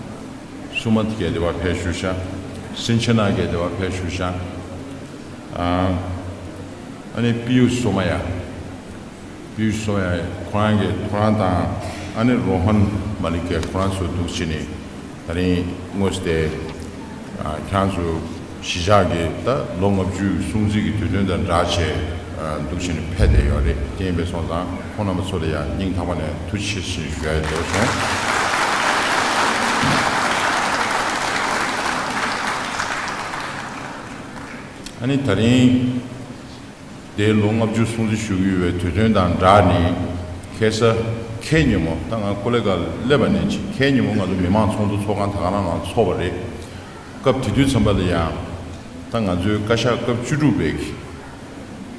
སུ་མན་ཐ་གིས་དེ་བར་ཕེབས་བཞུགས་ཤག་སིན་ཆ་ན་གིས་དེ་བར་ཕེབས་བཞུགས་ཤག་ཨ་ཨ་ནི་པི་ཡུ་སོ་མ་ཡ། པི་ཡུ་སོ་མ་ཡ་ཁོ་རང་གིས་ཁོ་རང་དང་། ཨ་ནི་རོ་ཧན་མ་ལི་ཀ་ཁོ་རང་ཚོ་འདུག་བྱས་ནས་ད་རིང་དངོས་སུ་དེ་ཨ་ཁྱེད་རང་ཚོ་གཞིས་ཆགས་ཀྱི་ད་ལོ་ལྔ་བཅུའི་སྲུང་བརྩི་གི་དུས་སྟོན་དང་སྦྲགས་བྱས་ཨ་འདུག་བྱས་ནས་ཕེབས་བསྡད་ཡོད་རེད། དེ་ཡིན་པས་སོང་ཙང་ཁོང་རྣམ་པ་ཚོ་ལ་ཡང་སྙིང་ཐག་པ་ནས་ཐུགས་རྗེ་ཆེ་ཞེས་ཞུ་ཡ་འདོད་སོང་། ཨ་ནི་ད་རིང་དེའི་ལོ་ལྔ་བཅུ་སྲུང་བརྩི་ཞུ་གི་ཡོད་པའི་དུས་སྟོན་དང་སྦྲགས་ནས། ཁ་སང་ཁ་ཉིན་མོ། ད་ང་ཀོ་ལི་གྷལ་སླེབས་པ་ནས་ཅིག་ཁ་ཉིན་མོ་ང་ཚོ་མི་མང་ཚོགས་འདུ་ཚོགས་ཁང་ད་ག་རང་ནང་ཚོགས་པ་རེད། སྐབས་དེ་དུས་ཙམ་པ་ལ་ཡང་ད་ང་ཚོའི་བཀའ་ཤག་སྐབས་བཅུ་དྲུག་པའི་གི་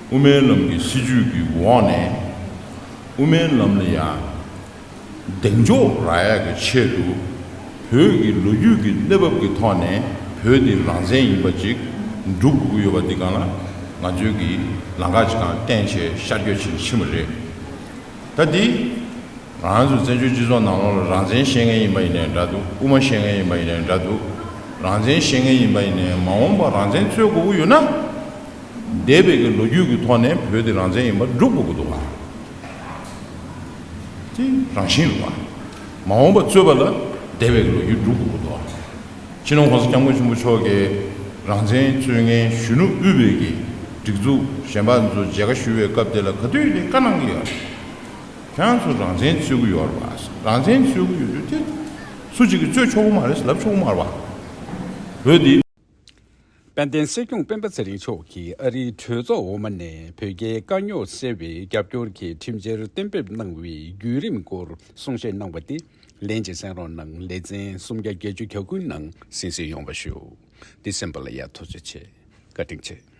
དབུ་མའི་ལམ་གྱི་སྲིད་བྱུས་ཀྱི་འོག་ནས་དབུ་མའི་ལམ་ལ་ཡང་གདེང་འཇོག་རག་ཡག་གི་ཆེད་དུ། བོད་ཀྱི་ལོ་རྒྱུས་ཀྱི་གནས་བབ་ཀྱི་ཐོག་ནས་བོད་འདི་རང་བཙན་ཡིན་པ་ཅིག་སྒྲུབ་དགོས་ཀྱི་ཡོད་པ་འདི་སྒང་ལ་ང་ཚོས་ཀྱི་ལམ་ཁ་ཅིག་སྒང་བསྟན་བྱས་ཤར་བསྐྱོད་བྱས་ནས་ཕྱིན་པ་རེད། ད་འདི་ང་རང་ཚོ་བཙན་བྱོལ་སྤྱི་ཚོགས་ནང་ལོགས་ལ་རང་བཙན་བཤད་མཁན་ཡིན་པ་ཡིན་ནའི་འདྲ་འདུག་དབུ་མ་བཤད་མཁན་ཡིན་པ་ཡིན་ནའི་འདྲ་འདུག་རང་བཙན་བཤད་མཁན་ཡིན་པ་ཡིན་ནའི་མ་འོངས་པ་རང་བཙན་རྩོད་དགོས་ཀྱི་ཡོད་ན། འདས་པའི་གི་ལོ་རྒྱུས་ཀྱི་ཐོག་ནས་བོད་དེ་རང་བཙན་ཡིན་པ་སྒྲུབ་དགོས་ཀྱི་འདུག་ག་དེ་རང་བཞིན་རེད་བ། མ་འོངས་པ་རྩོད་པ་ལ་འདས་པའི་གི་ལོ་རྒྱུས་སྒྲུབ་དགོས་ཀྱི་འདུག་ག་སྤྱི་ནོར་༸གོང་ས་༸སྐྱབས་མགོན་ཆེན་པོ་མཆོག་གིས་རང་བཙན་རྩོད་མཁན་གཞོན་ནུ་དབུས་པའི་གི་ སྒྲིག་འཛུགས་གཞན་པ་ཚོ་མཇལ་ཁ་ཞུ་བའི་སྐབས་དེ་ལ་ག་དུས་དེ་བཀའ་གནང་གི་ཡོད་རེད། ཁྱེད་རང་ཚོ་རང་བཙན་རྩོད་ཀྱི་ཡོད་རེད་པ། རང་བཙན་རྩོད་ཀྱི་ཡོད་དུས་དེ་སུ་གཅིག་གིས་རྩོད་ཆོག་གི་མ་རེད་ལབ་ཆོག་གི་མ་རེད་པ། འོས་འདི། དཔལ་ལྡན་སྲིད་སྐྱོང་སྤེན་པ་ཚེ་རིང་མཆོག་གིས་ཨ་རིའི་གྲོས་ཚོགས་འོག་མ་ནས་བོད་རྒྱའི་དཀའ་རྙོག་སེལ་བའི་རྒྱབ་སྐྱོར་གྱི་ཁྲིམས་འཆར་གཏན་འབེབས་གནང་བའི་བརྒྱུད་རིམ་སྐོར་གསུང་བཤད་གནང་བ་དེ་ལན་གཅིག་གསན་རོགས་གནང་། ལེ་ཚན་སུམ་བརྒྱ་བརྒྱད་ཅུ་གྱ་དགུ་ནང་གསན་གཟིགས་ཡོང་བ་ཞུ། འདི་གསན་པ་ལ་ཡ་ཐུགས་རྗེ་ཆེ། བཀའ་དྲིན་ཆེ།